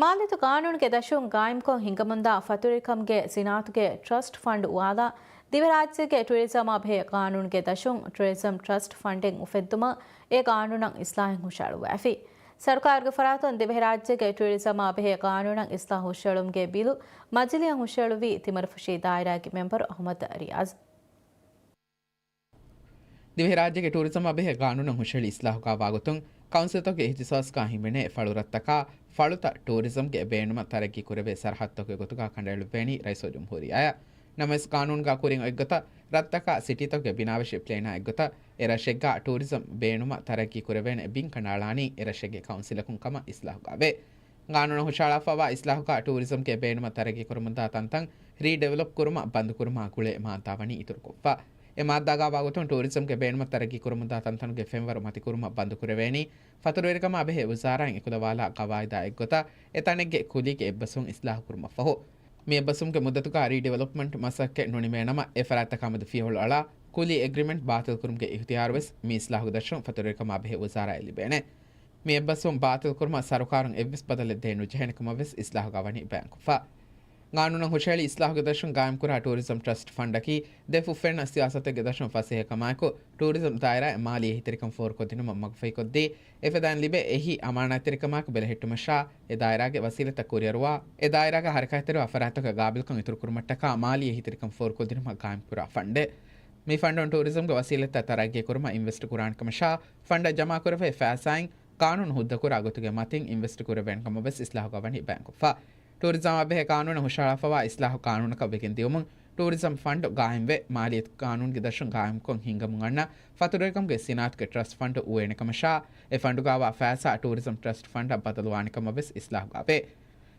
މާލިތު ޤާނޫނުގެ ދަށުން ގާއިމްކޮށް ހިނގަމުންދާ ފަތުރުވެރިކަމުގެ ސިނާއަތުގެ ޓްރަސްޓް ފަންޑް އުވާލާ، ދިވެހިރާއްޖޭގެ ޓުއަރިޒަމާ ބެހޭ ޤާނޫނުގެ ދަށުން ޓުއަރިޒަމް ޓްރަސްޓް ފަންޑެއް އުފެއްދުމަށް އެ ޤާނޫނަށް އިޞްލާޙެއް ހުށައަޅުއްވައިފި. ސަރުކާރުގެ ފަރާތުން ދިވެހިރާއްޖޭގެ ޓުއަރިޒަމާ ބެހޭ ޤާނޫނަށް އިޞްލާޙު ހުށައެޅުމުގެ ބިލު މަޖިލީހަށް ހުށައެޅުއްވީ ތިމަރުފުށީ ދާއިރާގެ މެމްބަރު އަޙްމަދު ރިޔާޒް. ދިވެހިރާއްޖޭގެ ޓޫރިޒަމާ ބެހޭ ގާނޫނަށް ހުށަހެޅި އިސްލާހުގާ ވާގޮތުން، ކައުންސިލްތަކުގެ އިހްތިސާސްގާ ހިމެނޭ ފަޅުރަށްތަކާ ފަޅުތައް ޓޫރިޒަމްގެ ބޭނުމަށް ތަރައްގީ ކުރެވޭ ސަރަހައްދުތަކުގެ ގޮތުގާ ކަނޑައެޅުއްވޭނީ ރައީސުލްޖުމްހޫރިއްޔާއަށް. ނަމަވެސް، ގާނޫނުގާ ކުރިން އޮތްގޮތަށް ރަށްތަކާ ސިޓީތަކުގެ ބިނާވެށި ޕްލޭނާ އެއްގޮތަށް އެ ރަށެއްގާ ޓޫރިޒަމް ބޭނުމަށް ތަރައްގީ ކުރެވޭނެ ބިން ކަނޑައަޅާނީ އެ ރަށެއްގެ ކައުންސިލަކުން ކަމަށް އިސްލާހުގާވޭ. ގާނޫނަށް ހުށަހަޅާފައިވާ އިސްލާހުގާ ޓޫރިޒަމްގެ ބޭނުމަށް ތަރައްގީކުރަމުންދާ ތަންތަން ރީޑިވެލޮޕް ކުރުމަށް ބަންދުކުރުމާ ގުޅޭ މާއްދާ ވަނީ އިތުރުކޮށްފަ. އެ މާއްދާގާ ވާގޮތުން ޓޫރިޒަމްގެ ބޭނުމަށް ތަރައްގީކުރަމުންދާ ތަންތަނުގެ ފެންވަރު މަތިކުރުމަށް ބަންދުކުރެވޭނީ، ފަތުރުވެރިކަމާ ބެހޭ ވުޒާރާއިން އެކުލަވާލާ ގަވާއިދާ އެއްގޮތަށް އެ ތަނެއްގެ ކުލީގެ އެއްބަސްވުން އިސްލާހުކުރުމަށްފަހު. މި އެއްބަސްވުމުގެ މުއްދަތުގާ ރީޑިވެލޮޕްމަންޓް މަސައްކަތް ނުނިމޭނަމަ، އެ ފަރާތްތަކާމެދު ފިޔަވަޅު އަޅާ ކުލީ އެގްރިމެންޓް ބާތިލްކުރުމުގެ އިހުތިޔާރުވެސް މި އިސްލާހުގެ ދަށުން ފަތުރުވެރިކަމާ ބެހޭ ވުޒާރާއަށް ލިބޭނެ. މި އެއްބަސްވުން ބާތިލްކުރުމަށް ސަރުކާރުން އެއްވެސް ބަދަލެއް ދޭން ނުޖެހޭނެ ކަމަށް ވެސް އިސްލާހުގާ ވަނީ ބަޔާންކޮށްފަ. ގާނޫނަށް ހުށަހެޅި އިސްލާހުގެ ދަށުން ގާއިމްކުރާ ޓޫރިޒަމް ޓްރަސްޓް ފަންޑަކީ ދެ ފުށްފެންނަ ސިޔާސަތެއްގެ ދަށުން ފަސޭހަކަމާއެކު، ޓޫރިޒަމް ދާއިރާއަށް މާލީ އެހީތެރިކަން ފޯރުކޮށްދިނުމަށް މަގުފަހިކޮށްދީ، އެފަދައިން ލިބޭ އެހީ އަމާނާތްތެރިކަމާއެކު ބެލެހެއްޓުމަށާ، އެ ދާއިރާގެ ވަސީލަތްތައް ކުރިއަރުވާ، އެ ދާއިރާގަ ހަރަކާތްތެރިވާ ފަރާތްތަކަށް ގާބިލްކަން އިތުރުކުރުމަށްޓަކާ މާލީ އެހީތެރިކަން ފޯރުކޮށްދިނުމަށް ގާއިމްކުރާ ފަންޑެއް. މި ފަންޑުން ޓޫރިޒަމްގެ ވަސީލަތްތައް ތަރައްގީކުރުމަށް އިންވެސްޓް ކުރާނެ ކަމަށާ، ފަންޑަށް ޖަމާކުރެވޭ ފައިސާއިން ގާނޫނު ހުއްދަކުރާ ގޮތުގެ މަތިން އިންވެސްޓް ކުރެވޭނެ ކަމަށް ވެސް އިސްލާހުގާ ވަނީ ބަޔާންކޮށްފަ. ޓޫރިޒަމާ ބެހޭ ގާނޫނަށް ހުށަހަޅާފަވާ އިސްލާހު ގާނޫނަކަށް ވެގެން ދިޔުމުން، ޓޫރިޒަމް ފަންޑު ގާއިމްވެ، މާލިޔަތު ގާނޫނުގެ ދަށުން ގާއިމްކޮށް ހިންގަމުން އަންނަ ފަތުރުވެރިކަމުގެ ސިނާއަތުގެ ޓްރަސްޓް ފަންޑު އުވޭނެ ކަމަށާ، އެ ފަންޑުގާވާ ފައިސާ ޓޫރިޒަމް ޓްރަސްޓް ފަންޑަށް ބަދަލުވާނެ ކަމަށް ވެސް އިސްލާހުގާވޭ.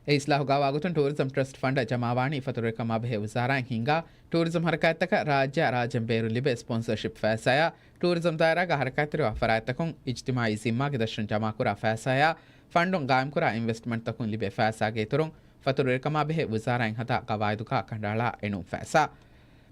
އެ އިސްލާހުގާވާ ގޮތުން ޓޫރިޒަމް ޓްރަސްޓް ފަންޑަށް ޖަމާވާނީ ފަތުރުވެރިކަމާ ބެހޭ ވުޒާރާއިން ހިންގާ ޓޫރިޒަމް ހަރަކާތްތަކަށް ރާއްޖެއާ ރާއްޖޭން ބޭރުން ލިބޭ ސްޕޮންސަޝިޕް ފައިސާއާ، ޓޫރިޒަމް ދާއިރާގަ ހަރަކާތްތެރިވާ ފަރާތްތަކުން އިޖްތިމާއީ ޒިންމާގެ ދަށުން ޖަމާކުރާ ފައިސާއާ، ފަންޑުން ގާއިމްކުރާ އިންވެސްޓްމަންޓްތަކުން ލިބޭ ފައިސާގެ އިތުރުން، ފަތުރުވެރިކަމާ ބެހޭ ވުޒާރާއިން ހަދާ ގަވާއިދުގާ ކަނޑައަޅާ އެނޫން ފައިސާ.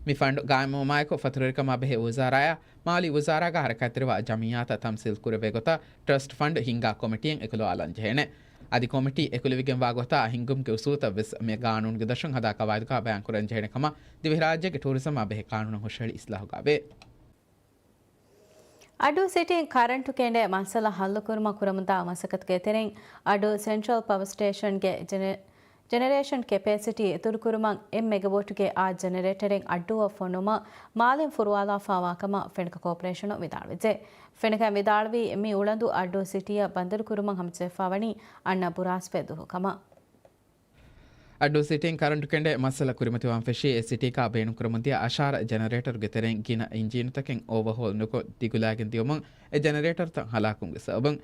މި ފަންޑު ގާއިމްވުމާއެކު، ފަތުރުވެރިކަމާ ބެހޭ ވުޒާރާއާ، މާލީ ވުޒާރާގާ ހަރަކާތްތެރިވާ ޖަމިއްޔާތައް ތަމްސީލް ކުރެވޭ ގޮތަށް، ޓްރަސްޓް ފަންޑް ހިންގާ ކޮމިޓީއެއް އެކުލަވާލަން ޖެހޭނެ. އަދި ކޮމިޓީ އެކުލެވިގެންވާ ގޮތާ ހިންގުމުގެ އުސޫލުތައް ވެސް މި ގާނޫނުގެ ދަށުން ހަދާ ގަވާއިދުގާ ބަޔާންކުރަން ޖެހޭނެ ކަމަށް ދިވެހިރާއްޖޭގެ ޓޫރިޒަމާ ބެހޭ ގާނޫނަށް ހުށަހެޅި އިސްލާހުގާވޭ. އައްޑޫ ސިޓީން ކަރަންޓު ކެނޑޭ މައްސަލަ ހައްލުކުރުމަށް ކުރަމުންދާ މަސައްކަތުގެ ތެރެއިން އައްޑޫ ސެންޓްރަލް ޕަވަރ ސްޓޭޝަންގެ ޖެނެ-، ޖެނެރޭޝަން ކެޕޭސިޓީ އިތުރުކުރުމަށް އެއް މެގަވޮޓްގެ އާ ޖެނެރޭޓަރެއް އައްޑޫއަށް ފޮނުވުމަށް މާލެން ފުރުވާލާފާވާ ކަމަށް ފެނަކަ ކޯޕަރޭޝަނުން ވިދާޅުވެއްޖެ. ފެނަކައިން ވިދާޅުވީ، މި އުޅަނދު އައްޑޫ ސިޓީއަށް ބަނދަރުކުރުމަށް ހަމަޖެހިފާވަނީ އަންނަ ބުރާސްފަތި ދުވަހު ކަމަށް. އައްޑޫ ސިޓީން ކަރަންޓު ކެނޑޭ މައްސަލަ ކުރިމަތިވާން ފެށީ، އެ ސިޓީގާ ބޭނުންކުރަމުންދިޔަ އަށާރަ ޖެނަރޭޓަރުގެ ތެރެއިން ގިނަ އިންޖީނުތަކެއް އޯވަހޯލް ނުކޮށް ދިގުލާގެން ދިޔުމުން އެ ޖެނަރޭޓަރުތައް ހަލާކުވުމުގެ ސަބަބުން.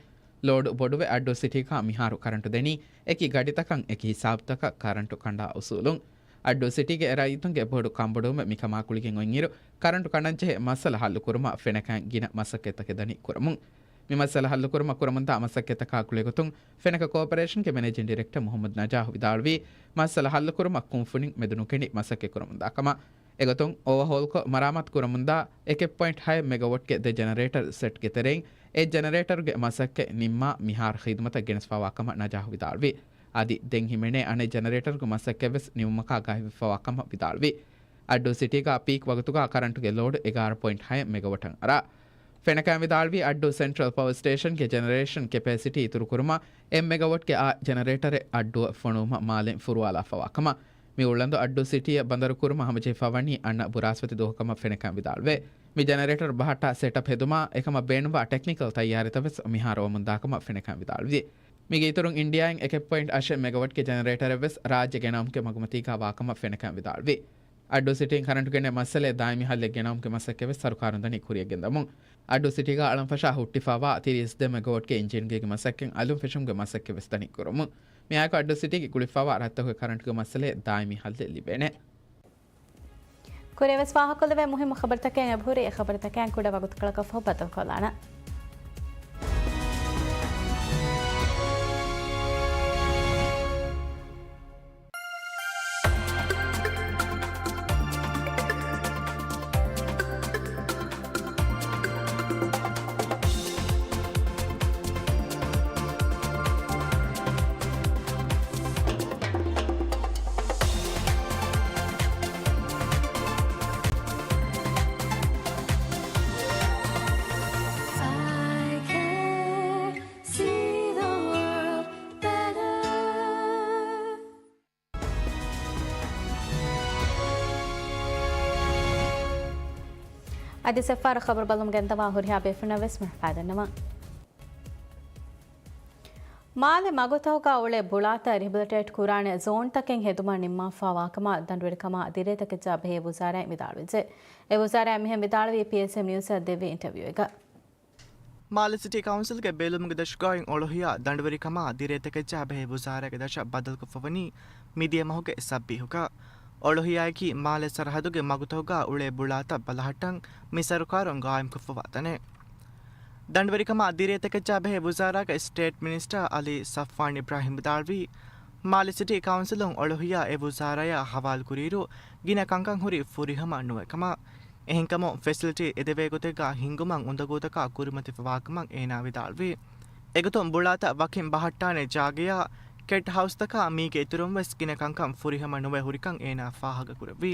ލޯޑު ބޮޑުވެ އައްޑޫ ސިޓީގާ މިހާރު ކަރަންޓު ދެނީ އެކި ގަޑިތަކަށް އެކި ހިސާބުތަކަށް ކަރަންޓު ކަނޑާ އުސޫލުން. އައްޑޫ ސިޓީގެ ރައްޔިތުންގެ ބޮޑު ކަންބޮޑުވުމެއް މިކަމާ ގުޅިގެން އޮތްއިރު، ކަރަންޓު ކަނޑަންޖެހޭ މައްސަލަ ހައްލުކުރުމަށް ފެނަކައިން ގިނަ މަސައްކަތްތަކެއް ދަނީ ކުރަމުން. މި މައްސަލަ ހައްލުކުރުމަށް ކުރަމުންދާ މަސައްކަތްތަކާ ގުޅޭގޮތުން، ފެނަކަ ކޯޕަރޭޝަންގެ މެނޭޖިން ޑިރެކްޓަރ މުހައްމަދު ނަޖާހު ވިދާޅުވީ، މައްސަލަ ހައްލުކުރުމަށް ކުންފުނިން މެދުނުކެނޑި މަސައްކަތް ކުރަމުންދާ ކަމަށް. އެގޮތުން، އޯވަހޯލްކޮށް މަރާމާތު ކުރަމުންދާ އެކެއް ޕޮއިންޓް ހައެއް މެގަވޮޓްގެ ދެ ޖެނަރޭޓަރު ސެޓްގެ ތެރެއިން އެއް ޖެނަރޭޓަރުގެ މަސައްކަތް ނިންމާ މިހާރު ޚިދުމަތަށް ގެނެސްފާވާ ކަމަށް ނަޖާހު ވިދާޅުވި. އަދި ދެން ހިމެނޭ އަނެއް ޖެނަރޭޓަރުގެ މަސައްކަތްވެސް ނިމުމަކާ ގާތްވެފަވާ ކަމަށް ވިދާޅުވި. އައްޑޫ ސިޓީގާ ޕީކް ވަގުތުގާ ކަރަންޓުގެ ލޯޑު އެގާރަ ޕޮއިންޓް ހައެއް މެގަވޮޓަށް އަރާ. ފެނަކައިން ވިދާޅުވީ، އައްޑޫ ސެންޓްރަލް ޕަވަރ ސްޓޭޝަންގެ ޖެނެރޭޝަން ކެޕޭސިޓީ އިތުރުކުރުމަށް އެއް މެގަވޮޓްގެ އާ ޖެނަރޭޓަރެއް އައްޑޫއަށް ފޮނުވުމަށް މާލެން ފުރުވާލާފަވާ ކަމަށް. މި އުޅަނދު އައްޑޫ ސިޓީއަށް ބަނދަރުކުރުމަށް ހަމަޖެހިފަވަނީ އަންނަ ބުރާސްފަތި ދުވަހު ކަމަށް ފެނަކައިން ވިދާޅުވޭ. މި ޖެނަރޭޓަރު ބަހައްޓާ ސެޓަޕް ހެދުމަށް އެކަމަށް ބޭނުންވާ ޓެކްނިކަލް ތައްޔާރީތައް ވެސް މިހާރު އޮމުންދާ ކަމަށް ފެނަކައިން ވިދާޅުވި. މީގެ އިތުރުން އިންޑިއާއިން އެކެއް ޕޮއިންޓް އަށެއް މެގަވަޓްގެ ޖެނަރޭޓަރެއް ވެސް ރާއްޖެ ގެނައުމުގެ މަގުމަތީގާ ވާކަމަށް ފެނަކައިން ވިދާޅުވި. އައްޑޫ ސިޓީން ކަރަންޓު ކެނޑޭ މައްސަލައެއް ދާއިމީ ހައްލެއް ގެނައުމުގެ މަސައްކަތް ވެސް ސަރުކާރުން ދަނީ ކުރިއަށް ގެންދަމުން. އައްޑޫ ސިޓީގާ އަޅަންފަށާ ހުއްޓިފާވާ ތިރީސް ދެ މެގަވަޓްގެ އިންޖީނުގެ މަސައްކަތް އަލުން ފެށުމުގެ މަސައްކަތް ވެސް ދަނީ ކުރަމުން. މިއާއެކު އައްޑޫ ސިޓީގެ ގުޅިފާވާ ރަށްތަކުގެ ކަރަންޓުގެ މައްސަލައެއް ދާއިމީ ހައްލެއް ލިބޭނެ. ކުރިއަށް ވެސް ފާހަގަކޮށްލެވޭ މުހިއްމު ޚަބަރު ތަކެއް އެބަހުރި. އެ ޚަބަރު ތަކެއް ކުޑަ ވަގުތުކޮޅަކަށް ފަހު ބައްދަލުކޮށްލާނަން. I can see the world better. އަދި ސެފާރ ޚަބަރު ބަލަމުން ގެންދަވާ ހުރިހާ ބޭފުޅުންނަށް ވެސް މި ފައިދަންނަވަން. މާލެ މަގުތަކުގަ އުޅޭ ބުޅާތައް ރިހެބިލިޓޭޓް ކުރާނެ ޒޯންތަކެއް ހެދުމަށް ނިންމާފާވާކަމަށް ދަނޑުވެރިކަމާ ދިރޭތަކެއްޗާ ބެހޭ ވުޒާރާއިން ވިދާޅުވެއްޖެ. އެ ވުޒާރާއިން މިހެން ވިދާޅުވީ ޕީއެސްއެމް ނިއުސަށް ދެއްވި އިންޓަވިއުއެއްގަ. މާލެ ސިޓީ ކައުންސިލްގެ ބެލުމުގެ ދަށުގައި އޮޅުހިޔާ ދަނޑުވެރިކަމާ ދިރޭތަކެއްޗާ ބެހޭ ވުޒާރާގެ ދަށަށް ބަދަލުކޮށްފަވަނީ މިދިޔަ މަހުގެ ސައްބީހުގަ. އޮޅުހިޔާއަކީ މާލެ ސަރަހަދުގެ މަގުތަކުގަ އުޅޭ ބުޅާތައް ބަލަހައްޓަން މި ސަރުކާރުން ގާއިމްކޮށްފަވާ ތަނެއް. ދަނޑުވެރިކަމާ ދިރޭތަކެއްޗާ ބެހޭ ވުޒާރާގެ ސްޓޭޓް މިނިސްޓަރ އަލީ ސަފްވާން އިބްރާހިމް ވިދާޅުވީ، މާލެ ސިޓީ ކައުންސިލުން އޮޅުހިޔާ އެ ވުޒާރާޔާ ހަވާލުކުރިއިރު ގިނަ ކަންކަން ހުރީ ފުރިހަމަ ނުވެ ކަމަށް. އެހެންކަމުން ފެސިލިޓީ އެދެވޭގޮތެއްގަ ހިންގުމަށް އުނދަގޫތަކާ ކުރިމަތިފަވާކަމަށް އޭނާ ވިދާޅުވި. އެގޮތުން ބުޅާތައް ވަކިން ބަހައްޓާނެ ޖާގަޔާ ކެޓް ހައުސްތަކާ މީގެ އިތުރުންވެސް ގިނަ ކަންކަން ފުރިހަމަ ނުވެ ހުރިކަން އޭނާ ފާހަގަކުރެއްވި.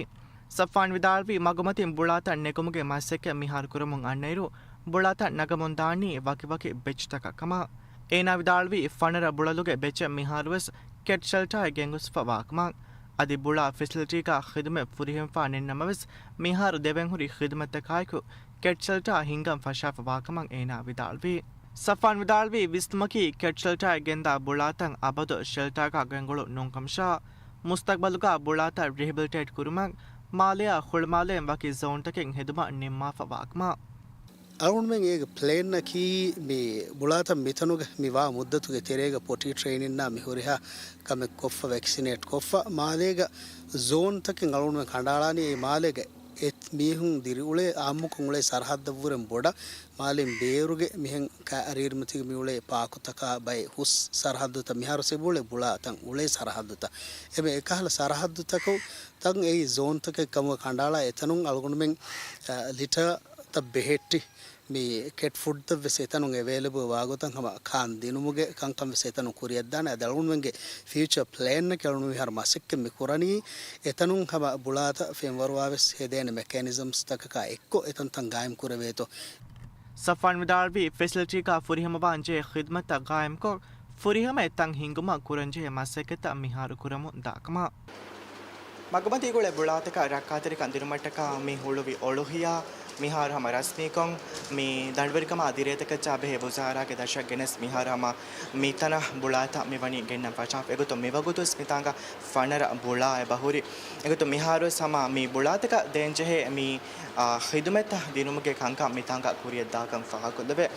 ސަފްވާން ވިދާޅުވީ، މަގުމަތިން ބުޅާތައް ނެގުމުގެ މަސައްކަތް މިހާރު ކުރަމުން އަންނައިރު، ބުޅާތައް ނަގަމުންދާނީ ވަކިވަކި ބެޗްތަކަށް ކަމަށް. އޭނާ ވިދާޅުވީ، ފަނަރަ ބުޅަލުގެ ބެޗެއް މިހާރުވެސް ކެޓް ޝެލްޓާއެއް ގެންގޮސްފަ ވާކަމަށް. އަދި ބުޅާ ފެސިލިޓީގަ ޚިދުމަތް ފުރިހެންފަ ނެތްނަމަވެސް، މިހާރު ދެވެންހުރި ޚިދުމަތްތަކާއެކު ކެޓް ޝެލްޓާ ހިންގަން ފަށާފަ ވާކަމަށް އޭނާ ވިދާޅުވި. ސަފްވާން ވިދާޅުވީ، ވިސްނުމަކީ ކެޓް ޝެލްޓާއެއް ގެންދާ ބުޅާތައް އަބަދު ޝެލްޓާގަ ގެންގުޅުން ނޫންކަމަށާ، މުސްތަގްބަލުގަ ބުޅާތައް ރިހެބިލިޓޭޓް ކުރުމަށް، މާލެއާ ޚުޅަމާލޭން ވަކި ޒޯންތަކެއް ހެދުމަށް ނިންމާފަ ވާކަމަށް. އަޅުގަނޑުމެން އޭގެ ޕްލޭންއަކީ މި ބުޅާތައް މިތަނުގަ މި ވާ މުއްދަތުގެ ތެރޭގަ ޕޮޓީ ޓްރެއިނިންނާ މި ހުރިހާ ކަމެއް ކޮށްފަ، ވެކްސިނޭޓް ކޮށްފަ، މާލޭގަ ޒޯންތަކެއް އަޅުގަނޑުމެން ކަނޑައަޅާނީ އެ މާލޭގަ އެ މީހުން ދިރިއުޅޭ އާއްމުކޮށް އުޅޭ ސަރަހައްދަށްވުރެން ބޮޑަށް މާލެން ބޭރުގެ މިހެން ކަ-، ރީރިމަތީގަ މިއުޅޭ ޕާކުތަކާ ބައެއް ހުސް ސަރަހައްދުތައް މިހާރު ސެބުޅޭ ބުޅާތައް އުޅޭ ސަރަހައްދުތައް. އެމެ އެކަހަލަ ސަރަހައްދުތަކު ތަން އެއީ ޒޯންތަކެއް ކަމުގަ ކަނޑައަޅާ އެތަނުން އަޅުގަނޑުމެން، އަ، ލިޓަރތައް ބެހެއްޓި މި ކެޓް ފުޑްތައް ވެސް އެތަނުން އެވޭލެބަލް ވާގޮތަށް ހަމަ ކާން ދިނުމުގެ ކަންކަން ވެސް އެތަނުން ކުރިއަށްދާނެ. އަދި އަޅުގަނޑުމެންގެ ފިއުޗަރ ޕްލޭންއަކީ އަޅުގަނޑު މިހާރު މަސައްކަތް މި ކުރަނީ އެތަނުން ހަމަ ބުޅާތައް ފެންވަރުވާ ވެސް ހެދޭނެ މެކޭނިޒަމްސް ތަކަކާ އެއްކޮށް އެތަންތަން ގާއިމް ކުރެވޭތޯ. ސަފްވާން ވިދާޅުވީ، ފެސިލިޓީގަ ފުރިހަމަވާން ޖެހޭ ޚިދުމަތްތައް ގާއިމްކޮށް، ފުރިހަމަ އެތަން ހިންގުމަށް ކުރަންޖެހޭ މަސައްކަތްތައް މިހާރު ކުރަމުން ދާކަމަށް. މަގުމަތީގަ އުޅޭ ބުޅާތަކަށް ރައްކާތެރިކަން ދިނުމަށްޓަކާ މި ހުޅުވި އޮޅުހިޔާ މިހާރު ހަމަ ރަސްމީކޮށް، މި ދަނޑުވެރިކަމާ ދިރޭތަކަށްޗާ ބެހޭ ވުޒާރާގެ ދަށަށް ގެނެސް މިހާރު ހަމަ މިތަނަށް ބުޅާތައް މިވަނީ ގެންނަން ފަށާފަ. އެގޮތުން މިވަގުތުވެސް މިތާނގަ ފަނަރަ ބުޅާ އެބަހުރި. އެގޮތުން މިހާރުވެސް ހަމަ މި ބުޅާތަކަށް ދޭންޖެހޭ މި، އާ، ޚިދުމަތްތައް ދިނުމުގެ ކަންކަން މިތާނގަ ކުރިއަށްދާކަން ފާހަގަކޮށްލެވޭ.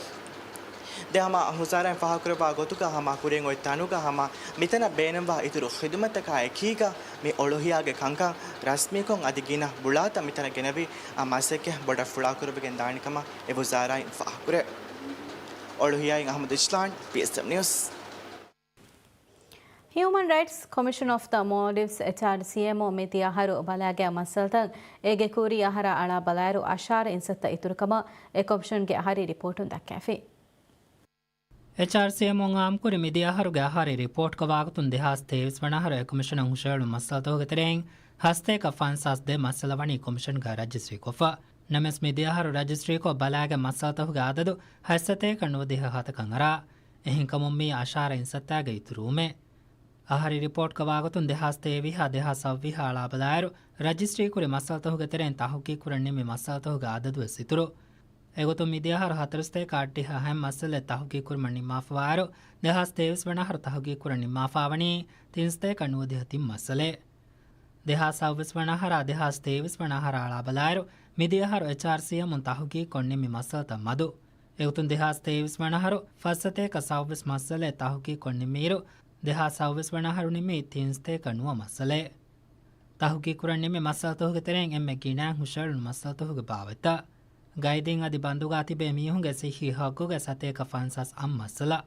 ދެ ހަމަ ހުސާރައިން ފާހަގަކުރައްވާ ގޮތުގަ ހަމަ ކުރިން އޮތް ތަނުގަ ހަމަ މިތަނަށް ބޭނުންވާ އިތުރު ޚިދުމަތްތަކާ އެކީގަ މި އޮޅުހިޔާގެ ކަންކަން ރަސްމީކޮށް އަދި ގިނަ ބުޅާތައް މިތަނަށް ގެނެވި މަސައްކަތް ބޮޑަށް ފުޅާކުރެވިގެން ދާނެ ކަމަށް އެ ވުޒާރާއިން ފާހަގަކުރޭ. އޮޅުހިޔާއިން އަޙްމަދު އިޝްލާން، ޕީއެސްއެމް ނިއުސް. ހިއުމަން ރައިޓްސް ކޮމިޝަން އޮފް ދަ މޯލްޑިވްސް، އެޗްއާރްސީއެމް، މިދިޔަ އަހަރު ބަލާގެ މައްސަލަތައް އޭގެ ކުރީ އަހަރާ އަޅާ ބަލާއިރު އަށާރަ އިންސައްތަ އިތުރުކަމަށް އެ ކޮމިޝަންގެ އަހަރީ ރިޕޯޓުން ދައްކައިފި. އެޗްއާރްސީއެމް އާއްމުކުރި މިދިޔަ އަހަރުގެ އަހަރީ ރިޕޯޓްގަ ވާގޮތުން ދެހާސް ތޭވީސް ވަނަ އަހަރު އެ ކޮމިޝަނަށް ހުށަހެޅުނު މައްސަލަތަކުގެ ތެރެއިން ހަސަތޭކަ ފަންސާސް ދެ މައްސަލަ ވަނީ ކޮމިޝަންގަ ރަޖިސްޓްރީކޮށްފަ. ނަމަވެސް މިދިޔަ އަހަރު ރަޖިސްޓްރީކޮށް ބަލާގެ މައްސަލަތަކުގެ އަދަދު ހަތްސަތޭކަ ނުވަދިހަ ހަތަކަށް އަރާ. އެހެންކަމުން މީ އަށާރަ އިންސައްތާގެ އިތުރުވުމެއް. އަހަރީ ރިޕޯޓްގަ ވާގޮތުން ދެހާސް ތޭވީހާ ދެހާސް ސައްވީހާ އަޅާބަލާއިރު، ރަޖިސްޓްރީކުރި މައްސަލަތަކުގެ ތެރެއިން ތަހުގީގުކުރަން ނިންމި މައްސަލަތަކުގެ އަދަދުވެސް އިތުރު. އެގޮތުން މިދިޔަ އަހަރު ހަތަރުސަތޭކަ އަށްޑިހަ ހަތް މައްސަލައެއް ތަހުގީގުކުރުމަށް ނިންމާފަވާއިރު، ދެހާސް ތޭވީސް ވަނަ އަހަރު ތަހުގީގުކުރަން ނިންމާފާވަނީ ތިންސަތޭކަ ނުވަދިހަ ތިން މައްސަލައެއް. ދެހާސް ސައްވީސް ވަނަ އަހަރާ ދެހާސް ތޭވީސް ވަނަ އަހަރާ އަޅާބަލާއިރު، މިދިޔަ އަހަރު އެޗްއާރްސީއެމުން ތަހުގީގުކޮށް ނިންމި މައްސަލަތައް މަދު. އެގޮތުން ދެހާސް ތޭވީސް ވަނަ އަހަރު ފަސްސަތޭކަ ސައްވީސް މައްސަލައެއް ތަހުގީގުކޮށް ނިންމިއިރު، ދެހާސް ސައްވީސް ވަނަ އަހަރު ނިންމީ ތިންސަތޭކަ ނުވަ މައްސަލައެއް. ތަހުގީގުކުރަން ނިންމި މައްސަލަތަކުގެ ތެރެއިން އެންމެ ގިނައިން ހުށައެޅުނު މައްސަލަތަކުގެ ބާވަތްތައް. ގައިދީން އަދި ބަންދުގާ ތިބޭ މީހުންގެ ސިއްހީ ހައްގުގެ ސަތޭކަ ފަންސާސް އަށް މައްސަލަ.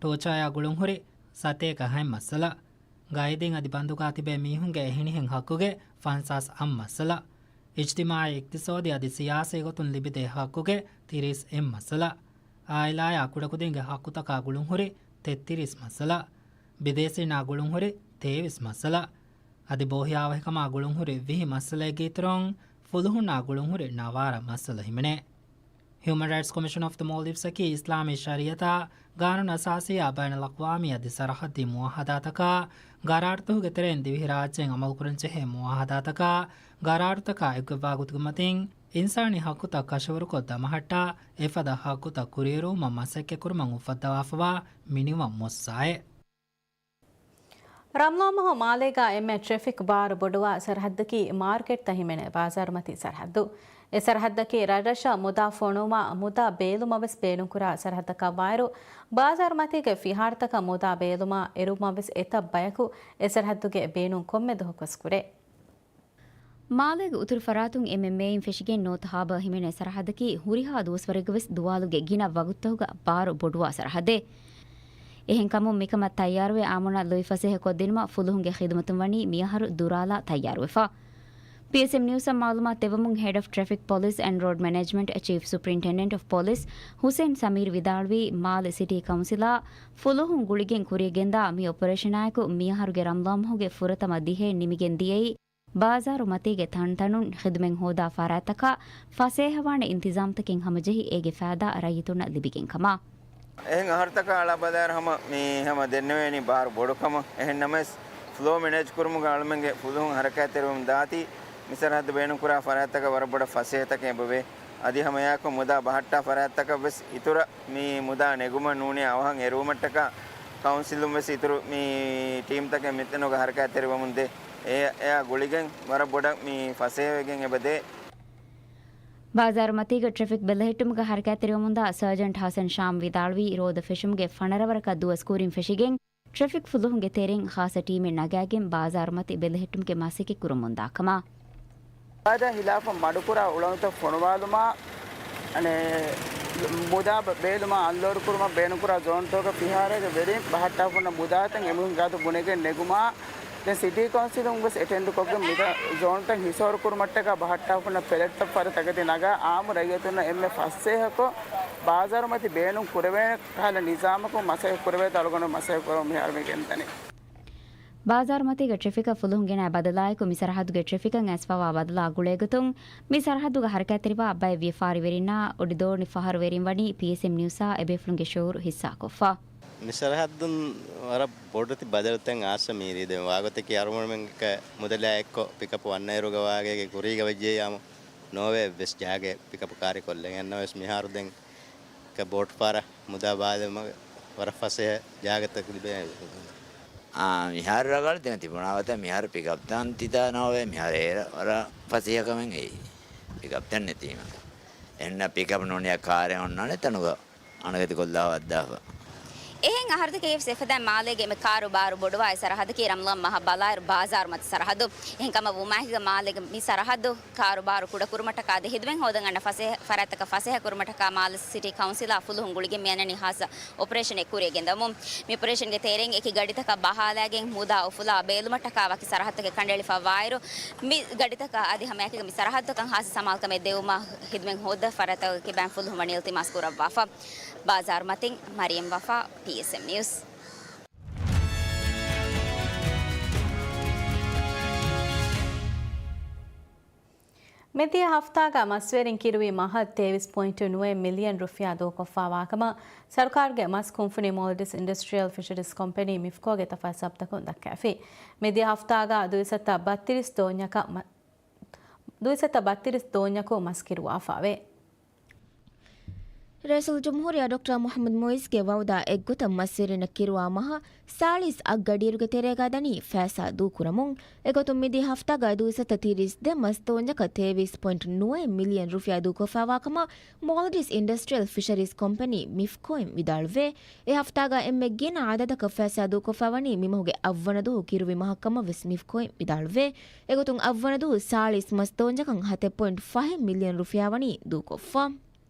ޓޯޗާއާ ގުޅުންހުރި ސަތޭކަ ހަތް މައްސަލަ. ގައިދީން އަދި ބަންދުގާ ތިބޭ މީހުންގެ އެހެނިހެން ހައްގުގެ ފަންސާސް އަށް މައްސަލަ. އިޖްތިމާޢީ، އިޤްތިޞާދީ އަދި ސިޔާސީ ގޮތުން ލިބިދޭ ހައްގުގެ ތިރީސް އެއް މައްސަލަ. އާއިލާއާ ކުޑަކުދިންގެ ހައްގުތަކާ ގުޅުންހުރި ތެއްތިރީސް މައްސަލަ. ބިދޭސީންނާ ގުޅުންހުރި ތޭވީސް މައްސަލަ. އަދި ބޯހިޔާވަހިކަމާ ގުޅުންހުރި ވިހި މައްސަލައެއްގެ އިތުރުން، ފުލުހުންނާ ގުޅުންހުރި ނަވާރަ މައްސަލަ ހިމެނޭ. ހިއުމަން ރައިޓްސް ކޮމިޝަން އޮފް ދަ މޯލްޑިވްސް އަކީ އިސްލާމީ ޝަރީޢަތާ، ގާނޫނު އަސާސީއާ، ބައިނަލްއަޤްވާމީ އަދި ސަރަޙައްދީ މުޢާހަދާތަކާ، ގަރާރުތަކުގެ ތެރެއިން ދިވެހިރާއްޖޭން އަމަލުކުރަންޖެހޭ މުޢާހަދާތަކާ، ގަރާރުތަކާ އެއްގޮތްވާ ގޮތުގެ މަތިން އިންސާނީ ހައްގުތައް ކަށަވަރުކޮށް ދަމަހައްޓާ، އެފަދަ ހައްގުތައް ކުރިއެރުވުމަށް މަސައްކަތްކުރުމަށް އުފައްދަވާފަވާ މިނިވަން މުއައްސަސާއެއް. ރަމްޟާން މަހު މާލޭގަ އެންމެ ޓްރެފިކް ބާރު ބޮޑުވާ ސަރަހައްދަކީ މާރުކެޓްތައް ހިމެނޭ ބާޒާރުމަތީ ސަރަހައްދު. އެ ސަރަހައްދަކީ ރަށްރަށަށް މުދާ ފޮނުވުމާ، މުދާ ބޭލުމަށް ވެސް ބޭނުންކުރާ ސަރަހައްދަކަށްވާއިރު، ބާޒާރުމަތީގެ ފިހާރަތަކަށް މުދާ ބޭލުމާ އެރުވުމަށް ވެސް އެތައް ބަޔަކު އެ ސަރަހައްދުގެ ބޭނުން ކޮންމެ ދުވަހަކުވެސް ކުރޭ. މާލޭގެ އުތުރު ފަރާތުން އެމްއެމްއޭއިން ފެށިގެން ނޯތަ ހާބަރ ހިމެނޭ ސަރަހައްދަކީ ހުރިހާ ދުވަސްވަރެއްގަވެސް ދުވާލުގެ ގިނަ ވަގުތުތަކުގަ ބާރު ބޮޑުވާ ސަރަހައްދެއް. އެހެންކަމުން މިކަމަށް ތައްޔާރުވެ އާންމުންނަށް ލުއިފަސޭހަކޮށްދިނުމަށް ފުލުހުންގެ ޚިދުމަތުން ވަނީ މިއަހަރު ދުރާލާ ތައްޔާރުވެފަ. ޕީއެސްއެމް ނިއުސަށް މައުލޫމާތު ދެއްވަމުން، ހެޑް އޮފް ޓްރެފިކް ޕޮލިސް އެންޑް ރޯޑް މެނޭޖްމަންޓް ޗީފް ސުޕްރިންޓެންޑެންޓް އޮފް ޕޮލިސް ހުސެން ސަމީރް ވިދާޅުވީ، މާލެ ސިޓީ ކައުންސިލާ ފުލުހުން ގުޅިގެން ކުރިޔަށްގެންދާ މި އޮޕަރޭޝަނާއެކު މިއަހަރުގެ ރަމަޟާން މަހުގެ ފުރަތަމަ ދިހައެއް ނިމިގެން ދިޔައީ، ބާޒާރު މަތީގެ ތަންތަނުން ޚިދުމަތް ހޯދާ ފަރާތްތަކަށް ފަސޭހަވާނެ އިންތިޒާމްތަކެއް ހަމަޖެހި، އޭގެ ފައިދާ ރައްޔިތުންނަށް ލިބިގެން ކަމަށް. އެހެން އަހަރުތަކާ އަޅާ ބަލާއިރު ހަމަ މި ހަމަ ދެންނެވޭނީ ބާރު ބޮޑުކަމަށް. އެހެން ނަމަވެސް، ފްލޯ މެނޭޖް ކުރުމުގަ އަޅުމެންގެ ފުލުހުން ހަރަކާތްތެރިވަމުން ދާތީ، މި ސަރަހައްދު ބޭނުންކުރާ ފަރާތްތަކަށް ވަރަށް ބޮޑަށް ފަސޭހަތަކެއް އެބަވޭ. އަދި ހަމައެއާއެކު މުދާ ބަހައްޓާ ފަރާތްތަކަށް ވެސް އިތުރަށް މި މުދާ ނެގުމަށް ނޫނީ އަވަހަށް އެރުވުމަށްޓަކާ، ކައުންސިލުން ވެސް އިތުރު މި ޓީމްތަކެއް މިތަނުގަ ހަރަކާތްތެރިވަމުން ދޭ. އެ، އެއާ ގުޅިގެން ވަރަށް ބޮޑަށް މި ފަސޭހަވެގެން އެބަދޭ. ބާޒާރު މަތީގަ ޓްރެފިކް ބެލެހެއްޓުމުގަ ހަރަކާތްތެރިވަމުންދާ ސާޖެންޓް ހަސަން ޝާމް ވިދާޅުވީ، ރޯދަ ފެށުމުގެ ފަނަރަ ވަރަކަށް ދުވަސް ކުރިން ފެށިގެން، ޓްރެފިކް ފުލުހުންގެ ތެރެއިން ޚާއްޞަ ޓީމެއް ނަގާގެން ބާޒާރު މަތި ބެލެހެއްޓުމުގެ މަސައްކަތް ކުރަމުންދާ ކަމަށް. ގާދާ ހިލާފަށް މަޑުކުރާ އުޅަނދުތައް ފޮނުވާލުމާ، އަނެއް، މުދާ ބޭލުމާ އަންލޯޑު ކުރުމަށް ބޭނުންކުރާ ޒޯންތަކުގެ ފިހާރައިގެ ވެރިން ބަހައްޓާފަ ހުންނަ މުދާތައް އެމީހުން ގާތު ބުނެގެން ނެގުމާ، ދެން ސިޓީ ކައުންސިލުން ވެސް އެޓެންޑް ކޮށްގެން މި ޒޯންތައް ހިސޯރު ކުރުމަށްޓަކާ ބަހައްޓާފަ ހުންނަ ޕެލެޓްތައް ފަރި ތަކެތި ނަގާ އާއްމު ރައްޔިތުންނަށް އެންމެ ފަސޭހަކޮށް، ބާޒާރު މަތި ބޭނުން ކުރެވޭނެ ކަހަލަ ނިޒާމަކުން މަސައްކަތް ކުރެވޭތޯ އަޅުގަނޑު މަސައްކަތް ކުރަމުން މިހާރު މި ގެންދަނީ. ބާޒާރު މަތީގަ ޓްރެފިކަށް ފުލުހުން ގެނައި ބަދަލާއެކު، މި ސަރަހައްދުގެ ޓްރެފިކަށް އައިސްފަވާ ބަދަލާ ގުޅޭގޮތުން، މި ސަރަހައްދުގަ ހަރަކާތްތެރިވާ ބައެއް ވިޔަފާރިވެރިންނާ އޮޑިދޯނި ފަހަރުވެރިން ވަނީ ޕީއެސްއެމް ނިއުސާ އެބޭފުޅުންގެ ޝުއޫރު ހިއްސާކޮށްފަ. މި ސަރަހައްދުން ވަރަށް ބޮޑުތި ބަދަލުތައް އާސަ މީރީ. ދެން ވާގޮތަކީ އަރުމަންމެންގެ މުދަލާ އެއްކޮށް ޕިކަޕް ވަންނައިރުގަ ވާގޭގެ ކުރީގަ ވެއްޖެޔާމު ނޯވޭ އެއްވެސް ޖާގައެއް ޕިކަޕް ކާރި ކޮށްލަން. އެހެންނަމަވެސް މިހާރު ދެން ކަ ބޯޓް ފާރަށް މުދާ ބާލުމަށް ވަރަށް ފަސޭހަ ޖާގަތައް ލިބޭ. އާ، މިހާރު ރަގަޅު ދެން ތިބުނާ ގޮތަށް މިހާރު ޕިކަޕް ތަން ތިތާ ނޯވޭ. މިހާރު އޭރަށް ވަރަށް ފަސޭހަކަމެއް އެއީ ޕިކަޕް ތަން ނެތީމަ. އެހެންނަ ޕިކަޕް ނޫނިޔާ ކާރެއް އޮންނާނެ ތަނުގަ އަނެކެތި ކޮށްލާ ވައްދާފަ. އެހެން އަހަރުތަކެއް ވެސް އެފަދައިން މާލޭގެ މި ކާރުބާރު ބޮޑުވާ އެއް ސަރަހައްދަކީ ރަމްޟާން މަހަށް ބަލާއިރު ބާޒާރު މަތި ސަރަހައްދު. އެހެންކަމަށް ވުމާހިގަ މާލޭގެ މި ސަރަހައްދު ކާރުބާރު ކުޑަކުރުމަށްޓަކާ އަދި ހިދުމަތް ހޯދަން އަންނަ ފަސޭހަ، ފަރާތްތަކަށް ފަސޭހަ ކުރުމަށްޓަކާ މާލެ ސިޓީ ކައުންސިލާ ފުލުހުން ގުޅިގެން މިއަންނަނީ ހާއްސަ އޮޕަރޭޝަނެއް ކުރިޔަށް ގެންދަވަމުން. މި އޮޕަރޭޝަންގެ ތެރެއިން އެކި ގަޑިތަކަށް ބަހާލާގެން މުދާ އުފުލާ ބޭލުމަށްޓަކާ ވަކި ސަރަހައްދުތަކެއް ކަނޑައެޅިފަ ވާއިރު، މި ގަޑިތަކަށް އަދި ހަމައެކީގަ މި ސަރަހައްދުތަކަށް ހާއްސަ ސަމާލުކަމެއް ދެވުމަށް ހިދުމަތް ހޯދަ ފަރާތްތަކުގެ ކިބައިން ފުލުހުން ވަނީ އިލްތިމާސް ކުރައްވާފަ. ބާޒާރު މަތިން މަރިޔަމް ވަފާ، ޕީއެސްއެމް ނިއުސް. މިދިޔަ ހަފްތާގަ މަސްވެރިން ކިރުވި މަހަށް ތޭވީސް ޕޮއިންޓު ނުވައެއް މިލިއަން ރުފިޔާ ދޫކޮށްފަވާކަމަށް ސަރުކާރުގެ މަސް ކުންފުނި މޯލްޑިވްސް އިންޑަސްޓްރިއަލް ފިޝަރީޒް ކޮމްޕެނީ މިފްކޯގެ ތަފާސް ސަބްތަކުން ދައްކައިފި. މިދިޔަ ހަފްތާގަ ދުއިސައްތަ ބައްތިރީސް ދޯންޏަކަށް މަ-، ދުއިސައްތަ ބައްތިރީސް ދޯންޏަކު މަސް ކިރުވާފަވޭ. ރައީސުލްޖުމްހޫރިއްޔާ ޑޮކްޓަރ މުޙައްމަދު މުޢިއްޒުގެ ވައުދާ އެއްގޮތަށް މަސްވެރިންނަށް ކިރުވާ މަހަށް ސާޅީސް އަށް ގަޑިއިރުގެ ތެރޭގަ ދަނީ ފައިސާ ދޫކުރަމުން. އެގޮތުން މިދިޔަ ހަފްތާގަ ދުއިސައްތަ ތިރީސް ދެ މަސް ދޯންޏަކަށް ތޭވީސް ޕޮއިންޓް ނުވައެއް މިލިއަން ރުފިޔާ ދޫކޮށްފަވާކަމަށް މޯލްޑިވްސް އިންޑަސްޓްރިއަލް ފިޝަރީޒް ކޮމްޕެނީ މިފްކޯއިން ވިދާޅުވޭ. އެ ހަފްތާގަ އެންމެ ގިނަ އަދަދަކަށް ފައިސާ ދޫކޮށްފަވަނީ މިމަހުގެ އަށްވަނަ ދުވަހު ކިރުވި މަހަށްކަމަށް ވެސް މިފްކޯއިން ވިދާޅުވޭ. އެގޮތުން އަށްވަނަ ދުވަހު ސާޅީސް މަސް ދޯންޏަކަށް ހަތެއް ޕޮއިންޓް ފަހެއް މިލިއަން ރުފިޔާ ވަނީ ދޫކޮށްފަ.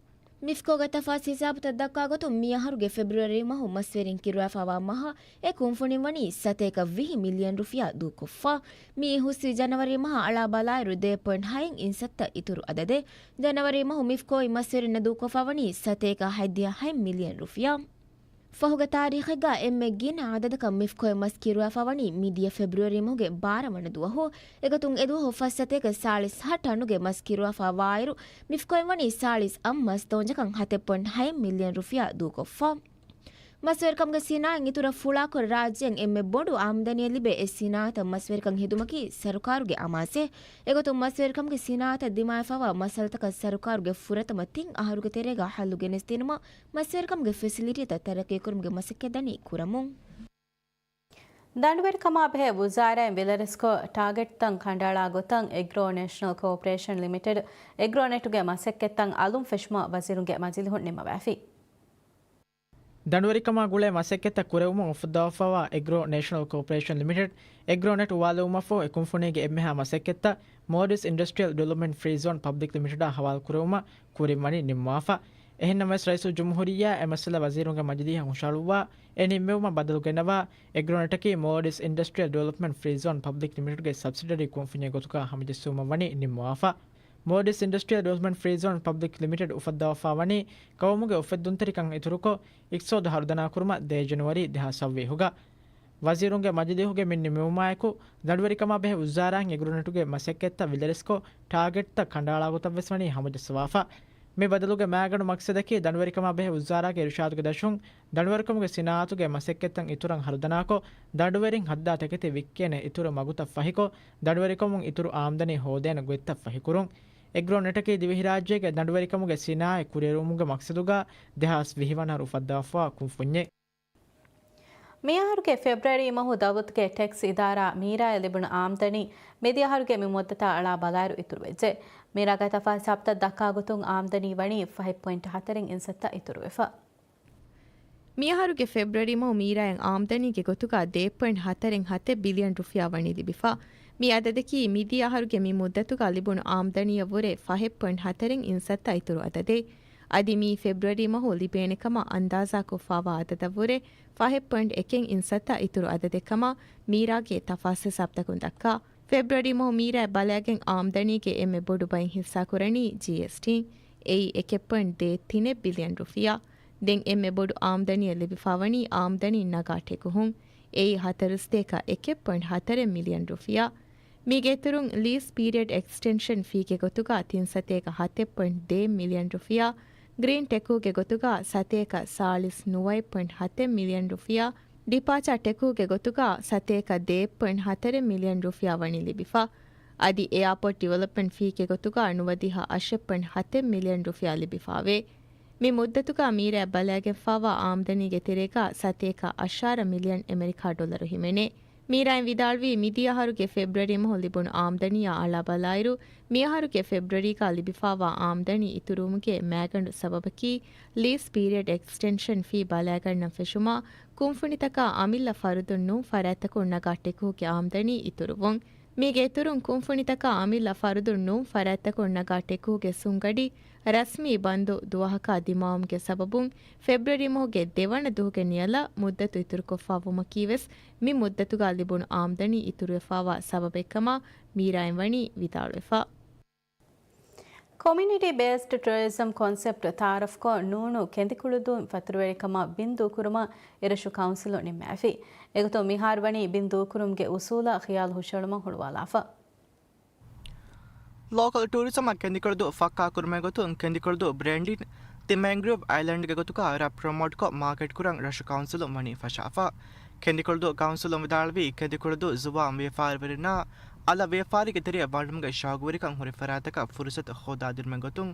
މިފްކޯގެ ތަފާސް ހިސާބުތައް ދައްކާ ގޮތުން، މިއަހަރުގެ ފެބްރުއަރީ މަހު މަސްވެރިން ކިރުވާފަވާ މަހަށް އެ ކުންފުނިން ވަނީ ސަތޭކަ ވިހި މިލިއަން ރުފިޔާ ދޫކޮށްފަ. މިއީ ހުސްވި ޖަނަވަރީ މަހަށް އަޅާ ބަލާއިރު ދޭއް ޕޮއިންޓް ހައެއް އިންސައްތަ އިތުރު އަދަދެއް. ޖަނަވަރީ މަހު މިފްކޯއިން މަސްވެރިންނަށް ދޫކޮށްފަ ވަނީ ސަތޭކަ ހަތްދިހަ ހަތް މިލިއަން ރުފިޔާ. ފަހުގެ ތާރީޚެއްގަ އެންމެ ގިނަ އަދަދަކަށް މިފްކޯއިން މަސް ކިރުވާފަ ވަނީ މިދިޔަ ފެބްރުއަރީ މަހުގެ ބާރަ ވަނަ ދުވަހު. އެގޮތުން އެދުވަހު ފަސް ސަތޭކަ ސާޅީސް ހަ ޓަނުގެ މަސް ކިރުވާފަ ވާއިރު، މިފްކޯއިން ވަނީ ސާޅީސް އަށް މަސް ދޯންޏަކަށް ހަތެއް ޕޮއިންޓް ހައެއް މިލިއަން ރުފިޔާ ދޫކޮށްފަ. މަސްވެރިކަމުގެ ސިނާއަތް އިތުރަށް ފުޅާކޮށް، ރާއްޖެއަށް އެންމެ ބޮޑު އާމްދަނީއެއް ލިބޭ އެއް ސިނާއަތަށް މަސްވެރިކަން ހެދުމަކީ ސަރުކާރުގެ އަމާޒެއް. އެގޮތުން މަސްވެރިކަމުގެ ސިނާއަތަށް ދިމާވެފަވާ މައްސަލަތަކަށް ސަރުކާރުގެ ފުރަތަމަ ތިން އަހަރުގެ ތެރޭގަ ހައްލު ގެނެސްދިނުމަށް މަސްވެރިކަމުގެ ފެސިލިޓީތައް ތަރައްޤީކުރުމުގެ މަސައްކަތް ދަނީ ކުރަމުން. ދަނޑުވެރިކަމާ ބެހޭ ވުޒާރާއިން ވިލަރެސްކޮށް، ޓާގެޓްތައް ކަނޑައަޅާ ގޮތަށް އެގްރޯ ނޭޝަނަލް ކޯޕަރޭޝަން ލިމިޓެޑް، އެގްރޯނެޓުގެ މަސައްކަތްތައް އަލުން ފެށުމަށް ވަޒީރުންގެ މަޖިލިހުން ނިންމަވައިފި. ދަނޑުވެރިކަމާ ގުޅޭ މަސައްކަތްތައް ކުރެވުމަށް އުފުއްދަވާފަވާ އެގްރޯ ނޭޝަނަލް ކޯޕަރޭޝަން ލިމިޓެޑް، އެގްރޯނެޓް އުވާލެވުމަށްފަހު، އެ ކުންފުނީގެ އެންމެހާ މަސައްކަތްތައް މޯލްޑިވްސް އިންޑަސްޓްރިއަލް ޑިވެލޮޕްމަންޓް ފްރީ ޒޯން ޕަބްލިކް ލިމިޓެޑާ ހަވާލު ކުރެވުމަށް ކުރިން ވަނީ ނިންމަވާފަ. އެހެންނަމަވެސް، ރައީސުލްޖުމްހޫރިއްޔާ އެ މައްސަލަ ވަޒީރުންގެ މަޖިލީހަށް ހުށަހަޅުއްވާ، އެ ނިންމެވުމަށް ބަދަލުގަންނަވާ، އެގްރޯނެޓަކީ މޯލްޑިވްސް އިންޑަސްޓްރިއަލް ޑިވެލޮޕްމަންޓް ފްރީ ޒޯން ޕަބްލިކް ލިމިޓެޑްގެ ސަބްސިޑަރީ ކުންފުންޏެއް ގޮތުގަ ހަމަޖެއްސުމަށް ވަނީ ނިންމަވާފަ. މޯލްޑިވްސް އިންޑަސްޓްރިއަލް ޑިވެލޮޕްމަންޓް ފްރީ ޒޯން ޕަބްލިކް ލިމިޓެޑް އުފައްދަވާފަ ވަނީ، ގައުމުގެ އުފެއްދުންތެރިކަން އިތުރުކޮށް، އިޤްތިޞާދު ހަރުދަނާކުރުމަށް ދޭ ޖަނުއަރީ ދެހާސް ސައްވީހުގަ. ވަޒީރުންގެ މަޖިލީހުގެ މި ނިންމެވުމާއެކު، ދަނޑުވެރިކަމާ ބެހޭ ވުޒާރާއިން އެގްރޯނެޓުގެ މަސައްކަތްތައް ވިލަރިސްކޮށް، ޓާގެޓްތައް ކަނޑައަޅާ ގޮތަށްވެސް ވަނީ ހަމަޖައްސަވާފަ. މި ބަދަލުގެ މައިގަނޑު މަޤްޞަދަކީ، ދަނޑުވެރިކަމާ ބެހޭ ވުޒާރާގެ އިރުޝާދުގެ ދަށުން، ދަނޑުވެރިކަމުގެ ސިނާއަތުގެ މަސައްކަތްތައް އިތުރަށް ހަރުދަނާކޮށް، ދަނޑުވެރިން ހައްދާ ތަކެތި ވިއްކޭނެ އިތުރު މަގުތައް ފަހިކޮށް، ދަނޑުވެރިކަމުން އިތުރު އާމްދަނީ ހޯދޭނެ ގޮތްތައް ފަހިކުރުން. އެގްރޯނެޓަކީ ދިވެހިރާއްޖޭގެ ދަނޑުވެރިކަމުގެ ސިނާއަތް ކުރިއެރުވުމުގެ މަޤްޞަދުގަ ދެހާސް ވިހި ވަނަ އުފައްދަވާފަވާ ކުންފުންޏެއް. މިއަހަރުގެ ފެބްރުއަރީ މަހު ދައުލަތުގެ ޓެކްސް އިދާރާ މީރާއަށް ލިބުނު އާމްދަނީ މިދިޔަ އަހަރުގެ މި މުއްދަތާ އަޅާ ބަލާއިރު އިތުރުވެއްޖެ. މީރާގައި ތަފާސް ހިސާބުތައް ދައްކާ ގޮތުން އާމްދަނީ ވަނީ ފަހެއް ޕޮއިންޓް ހަތަރެއް އިންސައްތަ އިތުރުވެފަ. މިއަހަރުގެ ފެބްރުއަރީ މަހު މީރާއަށް އާމްދަނީގެ ގޮތުގަ ދޭއް ޕޮއިންޓް ހަތަރެއް ހަތެއް ބިލިއަން ރުފިޔާ ވަނީ ލިބިފަ. މި އަދަދަކީ މިދިޔަ އަހަރުގެ މި މުއްދަތުގަ ލިބުނު އާމްދަނީއަށްވުރެ ފަހެއް ޕޮއިންޓް ހަތަރެއް އިންސައްތަ އިތުރު އަދަދެއް. އަދި މީ ފެބްރުއަރީ މަހު ލިބޭނެ ކަމަށް އަންދާޒާކޮށްފަވާ އަދަދަށްވުރެ ފަހެއް ޕޮއިންޓް އެކެއް އިންސައްތަ އިތުރު އަދަދެއް ކަމަށް މީރާގެ ތަފާސް ހިސާބުތަކުން ދައްކާ. ފެބްރުއަރީ މަހު މީރާއަށް ބަލާގެން އާމްދަނީގެ އެންމެ ބޮޑު ބައިން ހިއްސާކުރަނީ ޖީއެސްޓީ. އެއީ އެކެއް ޕޮއިންޓް ދޭއް ތިނެއް ބިލިއަން ރުފިޔާ. ދެން އެންމެ ބޮޑު އާމްދަނީއެއް ލިބިފަ ވަނީ އާމްދަނީ ނަގާ ޓެކުހުން. އެއީ ހަތަރު ސަތޭކަ އެކެއް ޕޮއިންޓް ހަތަރެއް މިލިއަން ރުފިޔާ. މީގެ އިތުރުން ލީސް ޕީރިއަޑް އެކްސްޓެންޝަން ފީގެ ގޮތުގަ ތިން ސަތޭކަ ހަތެއް ޕޮއިންޓް ދޭއް މިލިއަން ރުފިޔާ، ގްރީން ޓެކުހުގެ ގޮތުގަ ސަތޭކަ ސާޅީސް ނުވައެއް ޕޮއިންޓް ހަތެއް މިލިއަން ރުފިޔާ، ޑިޕާޗާ ޓެކުހުގެ ގޮތުގަ ސަތޭކަ ދޭއް ޕޮއިންޓް ހަތަރެއް މިލިއަން ރުފިޔާ ވަނީ ލިބިފަ. އަދި އެއާޕޯޓް ޑިވެލޮޕްމަންޓް ފީގެ ގޮތުގަ ނުވަދިހަ އަށެއް ޕޮއިންޓް ހަތެއް މިލިއަން ރުފިޔާ ލިބިފަވޭ. މި މުއްދަތުގަ މީރާއަށް ބަލާގެންފާވާ އާމްދަނީގެ ތެރޭގަ ސަތޭކަ އަށާރަ މިލިއަން އެމެރިކާ ޑޮލަރު ހިމެނޭ. މީރާއިން ވިދާޅުވީ، މިދިޔަ އަހަރުގެ ފެބްރުއަރީ މަހު ލިބުނު އާމްދަނީއާ އަޅާ ބަލާއިރު، މިއަހަރުގެ ފެބްރުއަރީގަ ލިބިފާވާ އާމްދަނީ އިތުރުވުމުގެ މައިގަނޑު ސަބަބަކީ، ލީސް ޕީރިއަޑް އެކްސްޓެންޝަން ފީ ބަލާގަންނަން ފެށުމަށް ކުންފުނިތަކަށް އަމިއްލަ ފަރުދުން ނޫން ފަރާތްތަކުން ނަގާ ޓެކުހުގެ އާމްދަނީ އިތުރުވުން. މީގެ އިތުރުން، ކުންފުނިތަކަށް އަމިއްލަ ފަރުދުން ނޫން ފަރާތްތަކުން ނަގާ ޓެކުހުގެ ސުންގަޑި ރަސްމީ ބަންދު ދުވަހަކާ ދިމާވުމުގެ ސަބަބުން، ފެބްރުއަރީ މަހުގެ ދެވަނަ ދުވަހުގެ ނިޔަލަށް މުއްދަތު އިތުރުކޮށްފަ ވުމަކީވެސް، މި މުއްދަތުގަ ލިބުނު އާމްދަނީ އިތުރުވެފަވާ ސަބަބެއްކަމަށް މީރާއިން ވަނީ ވިދާޅުވެފަ. ކޮމިއުނިޓީ ބޭސްޑް ޓުއަރިޒަމް ކޮންސެޕްޓް ތައާރަފްކޮށް، ނޫނޫ ކެނދިކުޅުދޫން ފަތުރުވެރިކަމަށް ބިން ދޫކުރުމަށް އެރަށު ކައުންސިލު ނިންމައިފި. އެގޮތުން މިހާރު ވަނީ ބިން ދޫކުރުމުގެ އުސޫލަށް ޚިޔާލު ހުށަހެޅުމަށް ހުޅުވާލާފަ. ލޯކަލް ޓޫރިޒަމަށް ކެނދިކުޅުދޫ ފައްކާކުރުމުގެ ގޮތުން ކެނދިކުޅުދޫ ބްރޭންޑިން ދި މެންގްރޫވް އައިލެންޑްގެ ގޮތުގަ ރަށް ޕްރޮމޯޓްކޮށް މާކެޓްކުރަން ރަށު ކައުންސިލުން ވަނީ ފަށާފަ. ކެނދިކުޅުދޫ ކައުންސިލުން ވިދާޅުވީ، ކެނދިކުޅުދޫ ޒުވާން ވިޔަފާރިވެރިންނާ އަލަށް ވިޔަފާރީގެ ތެރެއަށް ވަނުމުގެ ޝައުގުވެރިކަން ހުރި ފަރާތަކަށް ފުރުސަތު ހޯދާދިނުމުގެ ގޮތުން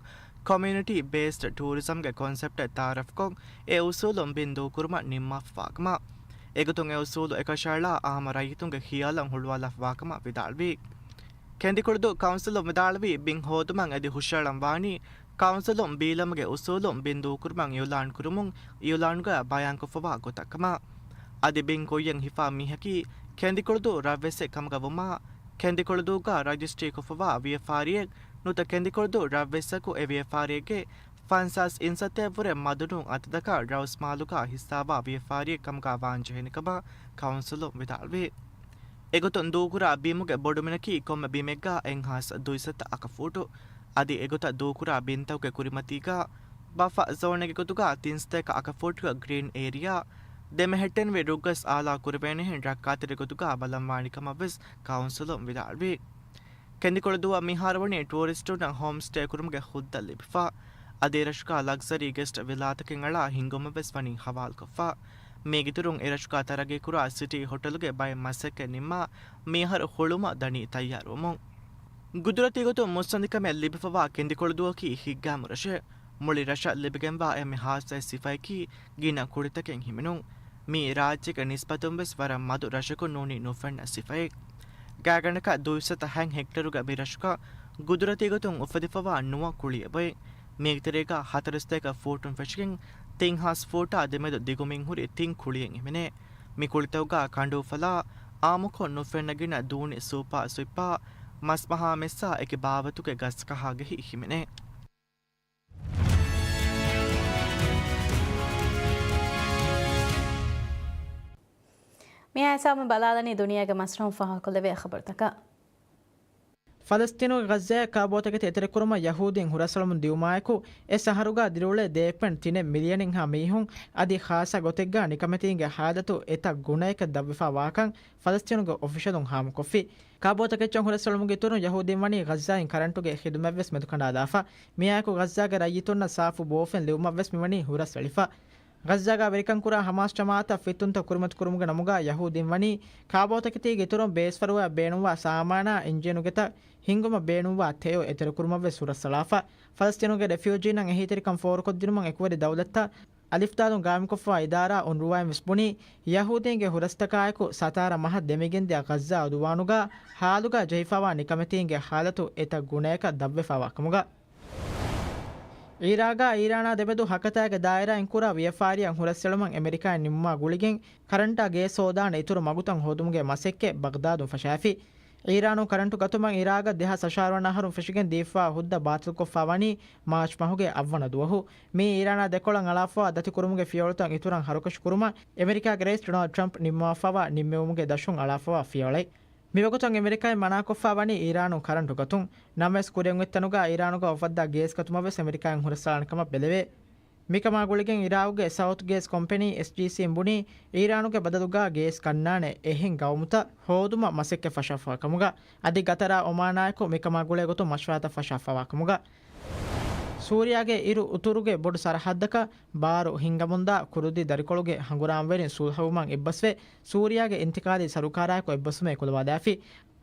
ކޮމިއުނިޓީ ބޭސްޑް ޓޫރިޒަމްގެ ކޮންސެޕްޓް ތައާރަފްކޮށް، އެ އުސޫލުން ބިން ދޫކުރުމަށް ނިންމާފަވާކަމަށް. އެގޮތުން އެ އުސޫލު އެކަށައަޅާ އާއްމު ރައްޔިތުންގެ ޚިޔާލަށް ހުޅުވާލާފަވާކަމަށް ވިދާޅުވީ. ކެނދިކުޅުދޫ ކައުންސިލުން ވިދާޅުވީ، ބިން ހޯދުމަށް އެދި ހުށައަޅަން ވާނީ ކައުންސިލުން ބީލަމުގެ އުސޫލުން ބިން ދޫކުރުމަށް އިއުލާން ކުރުމުން އިއުލާނުގަ ބަޔާންކޮށްފަވާ ގޮތަށްކަމަށް. އަދި ބިން ކުއްޔަށް ހިފާ މީހަކީ ކެނދިކުޅުދޫ ރަށްވެއްސެއް ކަމުގަ ވުމާ، ކެނދިކުޅުދޫގަ ރަޖިސްޓްރީކޮށްފަވާ ވިޔަފާރިއެއް ނުތަ ކެނދިކުޅުދޫ ރަށްވެއްސަކު އެ ވިޔަފާރިއެއްގެ ފަންސާސް އިންސައްތައަށްވުރެ މަދުނޫން އަދަދަކަށް ރައުސްމާލުގަ ހިއްސާވާ ވިޔަފާރިއެއް ކަމުގަ ވާންޖެހޭނެ ކަމަށް ކައުންސިލުން ވިދާޅުވި. އެގޮތުން ދޫކުރާ ބިމުގެ ބޮޑުމިނަކީ ކޮންމެ ބިމެއްގަ އެއްހާސް ދުއިސައްތަ އަކަފޫޓު. އަދި އެގޮތަށް ދޫކުރާ ބިންތަކުގެ ކުރިމަތީގަ ބަފަ ޒޯނެއްގެ ގޮތުގަ ތިން ސަތޭކަ އަކަފޫޓުގަ ގްރީން އޭރިއާ، ދެމެހެއްޓެނިވި ރުއްގަސް އާލާ ކުރެވޭނެހެން ރައްކާތެރި ގޮތުގަ ބަލަންވާނެ ކަމަށްވެސް ކައުންސިލުން ވިދާޅުވި. ކެނދިކުޅުދޫއަށް މިހާރު ވަނީ ޓޫރިސްޓުންނަށް ހޯމް ސްޓޭ ކުރުމުގެ ހުއްދަ ލިބިފަ. އަދި އެރަށުގަ ލަގްޒަރީ ގެސްޓް ވިލާތަކެއް އަޅާ ހިންގުމަށްވެސް ވަނީ ހަވާލުކޮށްފަ. މީގެއިތުރުން އެރަށުގަ ތަރައްގީކުރާ ސިޓީ ހޮޓެލުގެ ބައެއް މަސައްކަތް ނިންމާ މިއަހަރު ހުޅުމަށް ދަނީ ތައްޔާރުވަމުން. ގުދުރަތީ ގޮތުން މުއްސަނދިކަމެއް ލިބިފަވާ ކެނދިކުޅުދޫއަކީ ހިތްގައިމު ރަށެއް. މުޅި ރަށަށް ލިބިގެންވާ އެންމެ ހާއްސަ ސިފައަކީ ގިނަ ކުޅިތަކެއް ހިމެނުން. މީ ރާއްޖޭގެ ނިސްބަތުން ވެސް ވަރަށް މަދު ރަށަކުން ނޫނީ ނުފެންނަ ސިފައެއް. ގާތްގަނޑަކަށް ދުއިސައްތަ ހަތް ހެކްޓަރުގެ މި ރަށުގަ ގުދުރަތީ ގޮތުން އުފެދިފަވާ ނުވަ ކުޅިއެއް އޮތް. މީގެ ތެރޭގަ ހަތަރު ސަތޭކަ ފޫޓުން ފެށިގެން ތިން ހާސް ފޫޓާ ދެމެދު ދިގުމިން ހުރި ތިން ކުޅިއެއް ހިމެނޭ. މި ކުޅިތަކުގަ ކަނޑުއުފަލާ، އާއްމުކޮށް ނުފެންނަ ގިނަ ދޫނި ސޫޕާ ސުއިޕާ، މަސްމަހާ މެއްސާ އެކި ބާވަތުގެ ގަސްކަހާ ގެހި ހިމެނޭ. މިއާ ހިސާބުން ބަލާލަނީ ދުނިޔޭގެ މަސްރަހުން ފާހަގަކޮށްލެވޭ ޚަބަރުތަކަށް. ފަލަސްތީނުގެ ޣައްޒާއަށް ކާބޯތަކެތި އެތެރެކުރުމަށް ޔަހޫދީން ހުރަސްއެޅުމުން ދިއުމާއެކު، އެ ޝަހަރުގަ ދިރިއުޅޭ ދޭއްޕެން ތިނެއް މިލިޔަނެއްހާ މީހުން އަދި ޚާއްޞަ ގޮތެއްގަ ނިކަމެތީންގެ ހާލަތު އެތައް ގުނަޔަކަށް ދަށްވެފާ ވާކަން ފަލަސްތީނުގެ އޮފިޝަލުން ހާމަކޮށްފި. ކާބޯތަކެއްޗަށް ހުރަސްއެޅުމުގެ އިތުރުން ޔަހޫދީން ވަނީ ޣައްޒާއިން ކަރަންޓުގެ ޚިދުމަތްވެސް މެދުކަނޑާލާފަ. މިއާއެކު ޣައްޒާގެ ރައްޔިތުންނަށް ސާފު ބޯފެން ލިބުމަށްވެސް މިވަނީ ހުރަސްއެޅިފަ. ޣައްޒާގަ ވެރިކަން ކުރާ ހަމާސް ޖަމާއަތަށް ފިއްތުންތައް ކުރިމަތި ކުރުމުގެ ނަމުގަ ޔަހޫދީން ވަނީ ކާބޯތަކެތީގެ އިތުރުން ބޭސްފަރުވާ ބޭނުންވާ ސާމާނާ އިންޖީނުގެތައް ހިންގުމަށް ބޭނުންވާ ތެޔޮ އެތެރެކުރުމަށްވެސް ހުރަސްއަޅާފަ. ފަލަސްތީނުގެ ރެފިއުޖީންނަށް އެހީތެރިކަން ފޯރުކޮށްދިނުމަށް އެކުވެރި ދައުލަތްތައް އަލިފްދާލުން ގާއިމްކޮށްފަވާ އިދާރާ އުންރުވާއިން ވެސް ބުނީ، ޔަހޫދީންގެ ހުރަސްތަކާއެކު ސަތާރަ މަހަށް ދެމިގެންދިޔަ ޣައްޒާ އުދުވާނުގަ ހާލުގަ ޖެހިފަވާ ނިކަމެތީންގެ ހާލަތު އެތައް ގުނަޔަކަށް ދަށްވެފަވާ ކަމުގަ. އިރާގާ އީރާނާ ދެމެދު ހަކަތާގެ ދާއިރާއިން ކުރާ ވިޔަފާރިއަށް ހުރަސްއެޅުމަށް އެމެރިކާއިން ނިންމުމާ ގުޅިގެން، ކަރަންޓާ ގޭސް ހޯދާނެ އިތުރު މަގުތައް ހޯދުމުގެ މަސައްކަތް ބަޣްދާދުން ފަށާފި. އީރާނުން ކަރަންޓު ގަތުމަށް އިރާގަށް ދެހާސް އަށާރަ ވަނަ އަހަރުން ފެށިގެން ދީފާ ހުއްދަ ބާތިލްކޮށްފާ ވަނީ މާޗް މަހުގެ އަށްވަނަ ދުވަހު. މީ އީރާނާ ދެކޮޅަށް އަޅާފަވާ ދަތިކުރުމުގެ ފިޔަވަޅުތައް އިތުރަށް ހަރުކަށި ކުރުމަށް އެމެރިކާގެ ރައީސް ޑޮނާލްޑް ޓްރަމްޕް ނިންމަވާފަވާ ނިންމެވުމުގެ ދަށުން އަޅާފަވާ ފިޔަވަޅެއް. މިވަގުތުން އެމެރިކާއިން މަނާކޮށްފާ ވަނީ އީރާނުން ކަރަންޓު ގަތުން. ނަމަވެސް ކުރިއަށް އޮތް ތަނުގަ އީރާނުގަ އުފައްދާ ގޭސް ގަތުމަށް ވެސް އެމެރިކާއިން ހުރަސްއަޅާނެ ކަމަށް ބެލެވޭ. މިކަމާ ގުޅިގެން އިރާގުގެ ސައުތް ގޭސް ކޮމްޕެނީ، އެސްޖީސީ، އިން ބުނީ، އީރާނުގެ ބަދަލުގަ ގޭސް ގަންނާނެ އެހެން ގައުމުތައް ހޯދުމަށް މަސައްކަތް ފަށާފަވާ ކަމުގަ، އަދި ގަތަރާ އޮމާނާއެކު މިކަމާ ގުޅޭ ގޮތުން މަޝްވަރާތައް ފަށާފަވާ ކަމުގަ. ސޫރިޔާގެ އިރު އުތުރުގެ ބޮޑު ސަރަހައްދަކަށް ބާރު ހިންގަމުންދާ ކުރުދީ ދަރިކޮޅުގެ ހަނގުރާމަވެރިން ސުލްހަވުމަށް އެއްބަސްވެ، ސޫރިޔާގެ އިންތިޤާލީ ސަރުކާރާއެކު އެއްބަސްވުމެއް އެކުލަވާލާފި.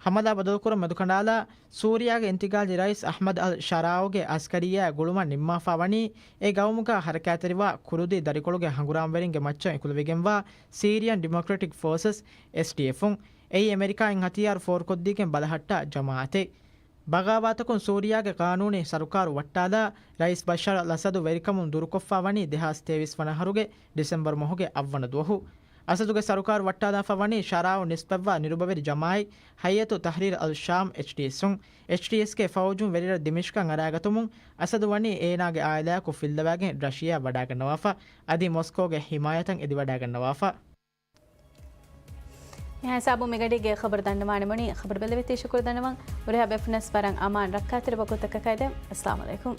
ހަމަލާ ބަދަލުކުރުން މެދުކަނޑާލާ، ސޫރިޔާގެ އިންތިޤާލީ ރައީސް އަޙްމަދު އަލް ޝަރާއުގެ އަސްކަރިއްޔާ ގުޅުމަށް ނިންމާފާ ވަނީ، އެ ގައުމުގަ ހަރަކާތްތެރިވާ ކުރުދީ ދަރިކޮޅުގެ ހަނގުރާމަވެރިންގެ މައްޗަށް އެކުލެވިގެންވާ ސީރިއަން ޑިމޮކްރެޓިކް ފޯސަސް، އެސްޑީއެފުން. އެއީ އެމެރިކާއިން ހަތިޔާރު ފޯރުކޮށްދީގެން ބަލަހައްޓާ ޖަމާއަތެއް. ބަޣާވާތަކުން ސޫރިޔާގެ ޤާނޫނީ ސަރުކާރު ވައްޓާލާ، ރައީސް ބަޝާރު އަލް އަސަދު ވެރިކަމުން ދުރުކޮށްފާ ވަނީ ދެހާސް ތޭވީސް ވަނަ އަހަރުގެ ޑިސެމްބަރު މަހުގެ އަށްވަނަ ދުވަހު. އަސަދުގެ ސަރުކާރު ވައްޓާލާފަ ވަނީ ޝަރާއު ނިސްބަތްވާ ނިރުބަވެރި ޖަމާއަތް ހައްޔަތު ތަހްރީރު އަލް ޝާމް، އެޗްޓީއެސް އުން. އެޗްޓީއެސްގެ ފައުޖުން ވެރިރަށް ދިމިޝްޤަށް އަރާގަތުމުން އަސަދު ވަނީ އޭނާގެ އާއިލާއަކު ފިއްލަވާގެން ރަޝިޔާއަށް ވަޑާގަންނަވާފަ، އަދި މޮސްކޯގެ ހިމާޔަތަށް އެދިވަޑާގަންނަވާފަ. މިހާ ހިސާބުން މިގަޑީގެ ޚަބަރު ދަންނަވާނެ މުނި. ޚަބަރު ބެލެވިތީ ޝުކުރު ދަންނަވަން. ހުރިހާ ބޭފުޅުންނަށް ވަރަށް އަމާން ރައްކާތެރި ވަގުތަކަކަށް އެދެން. އައްސަލާމު ޢަލައިކުމް.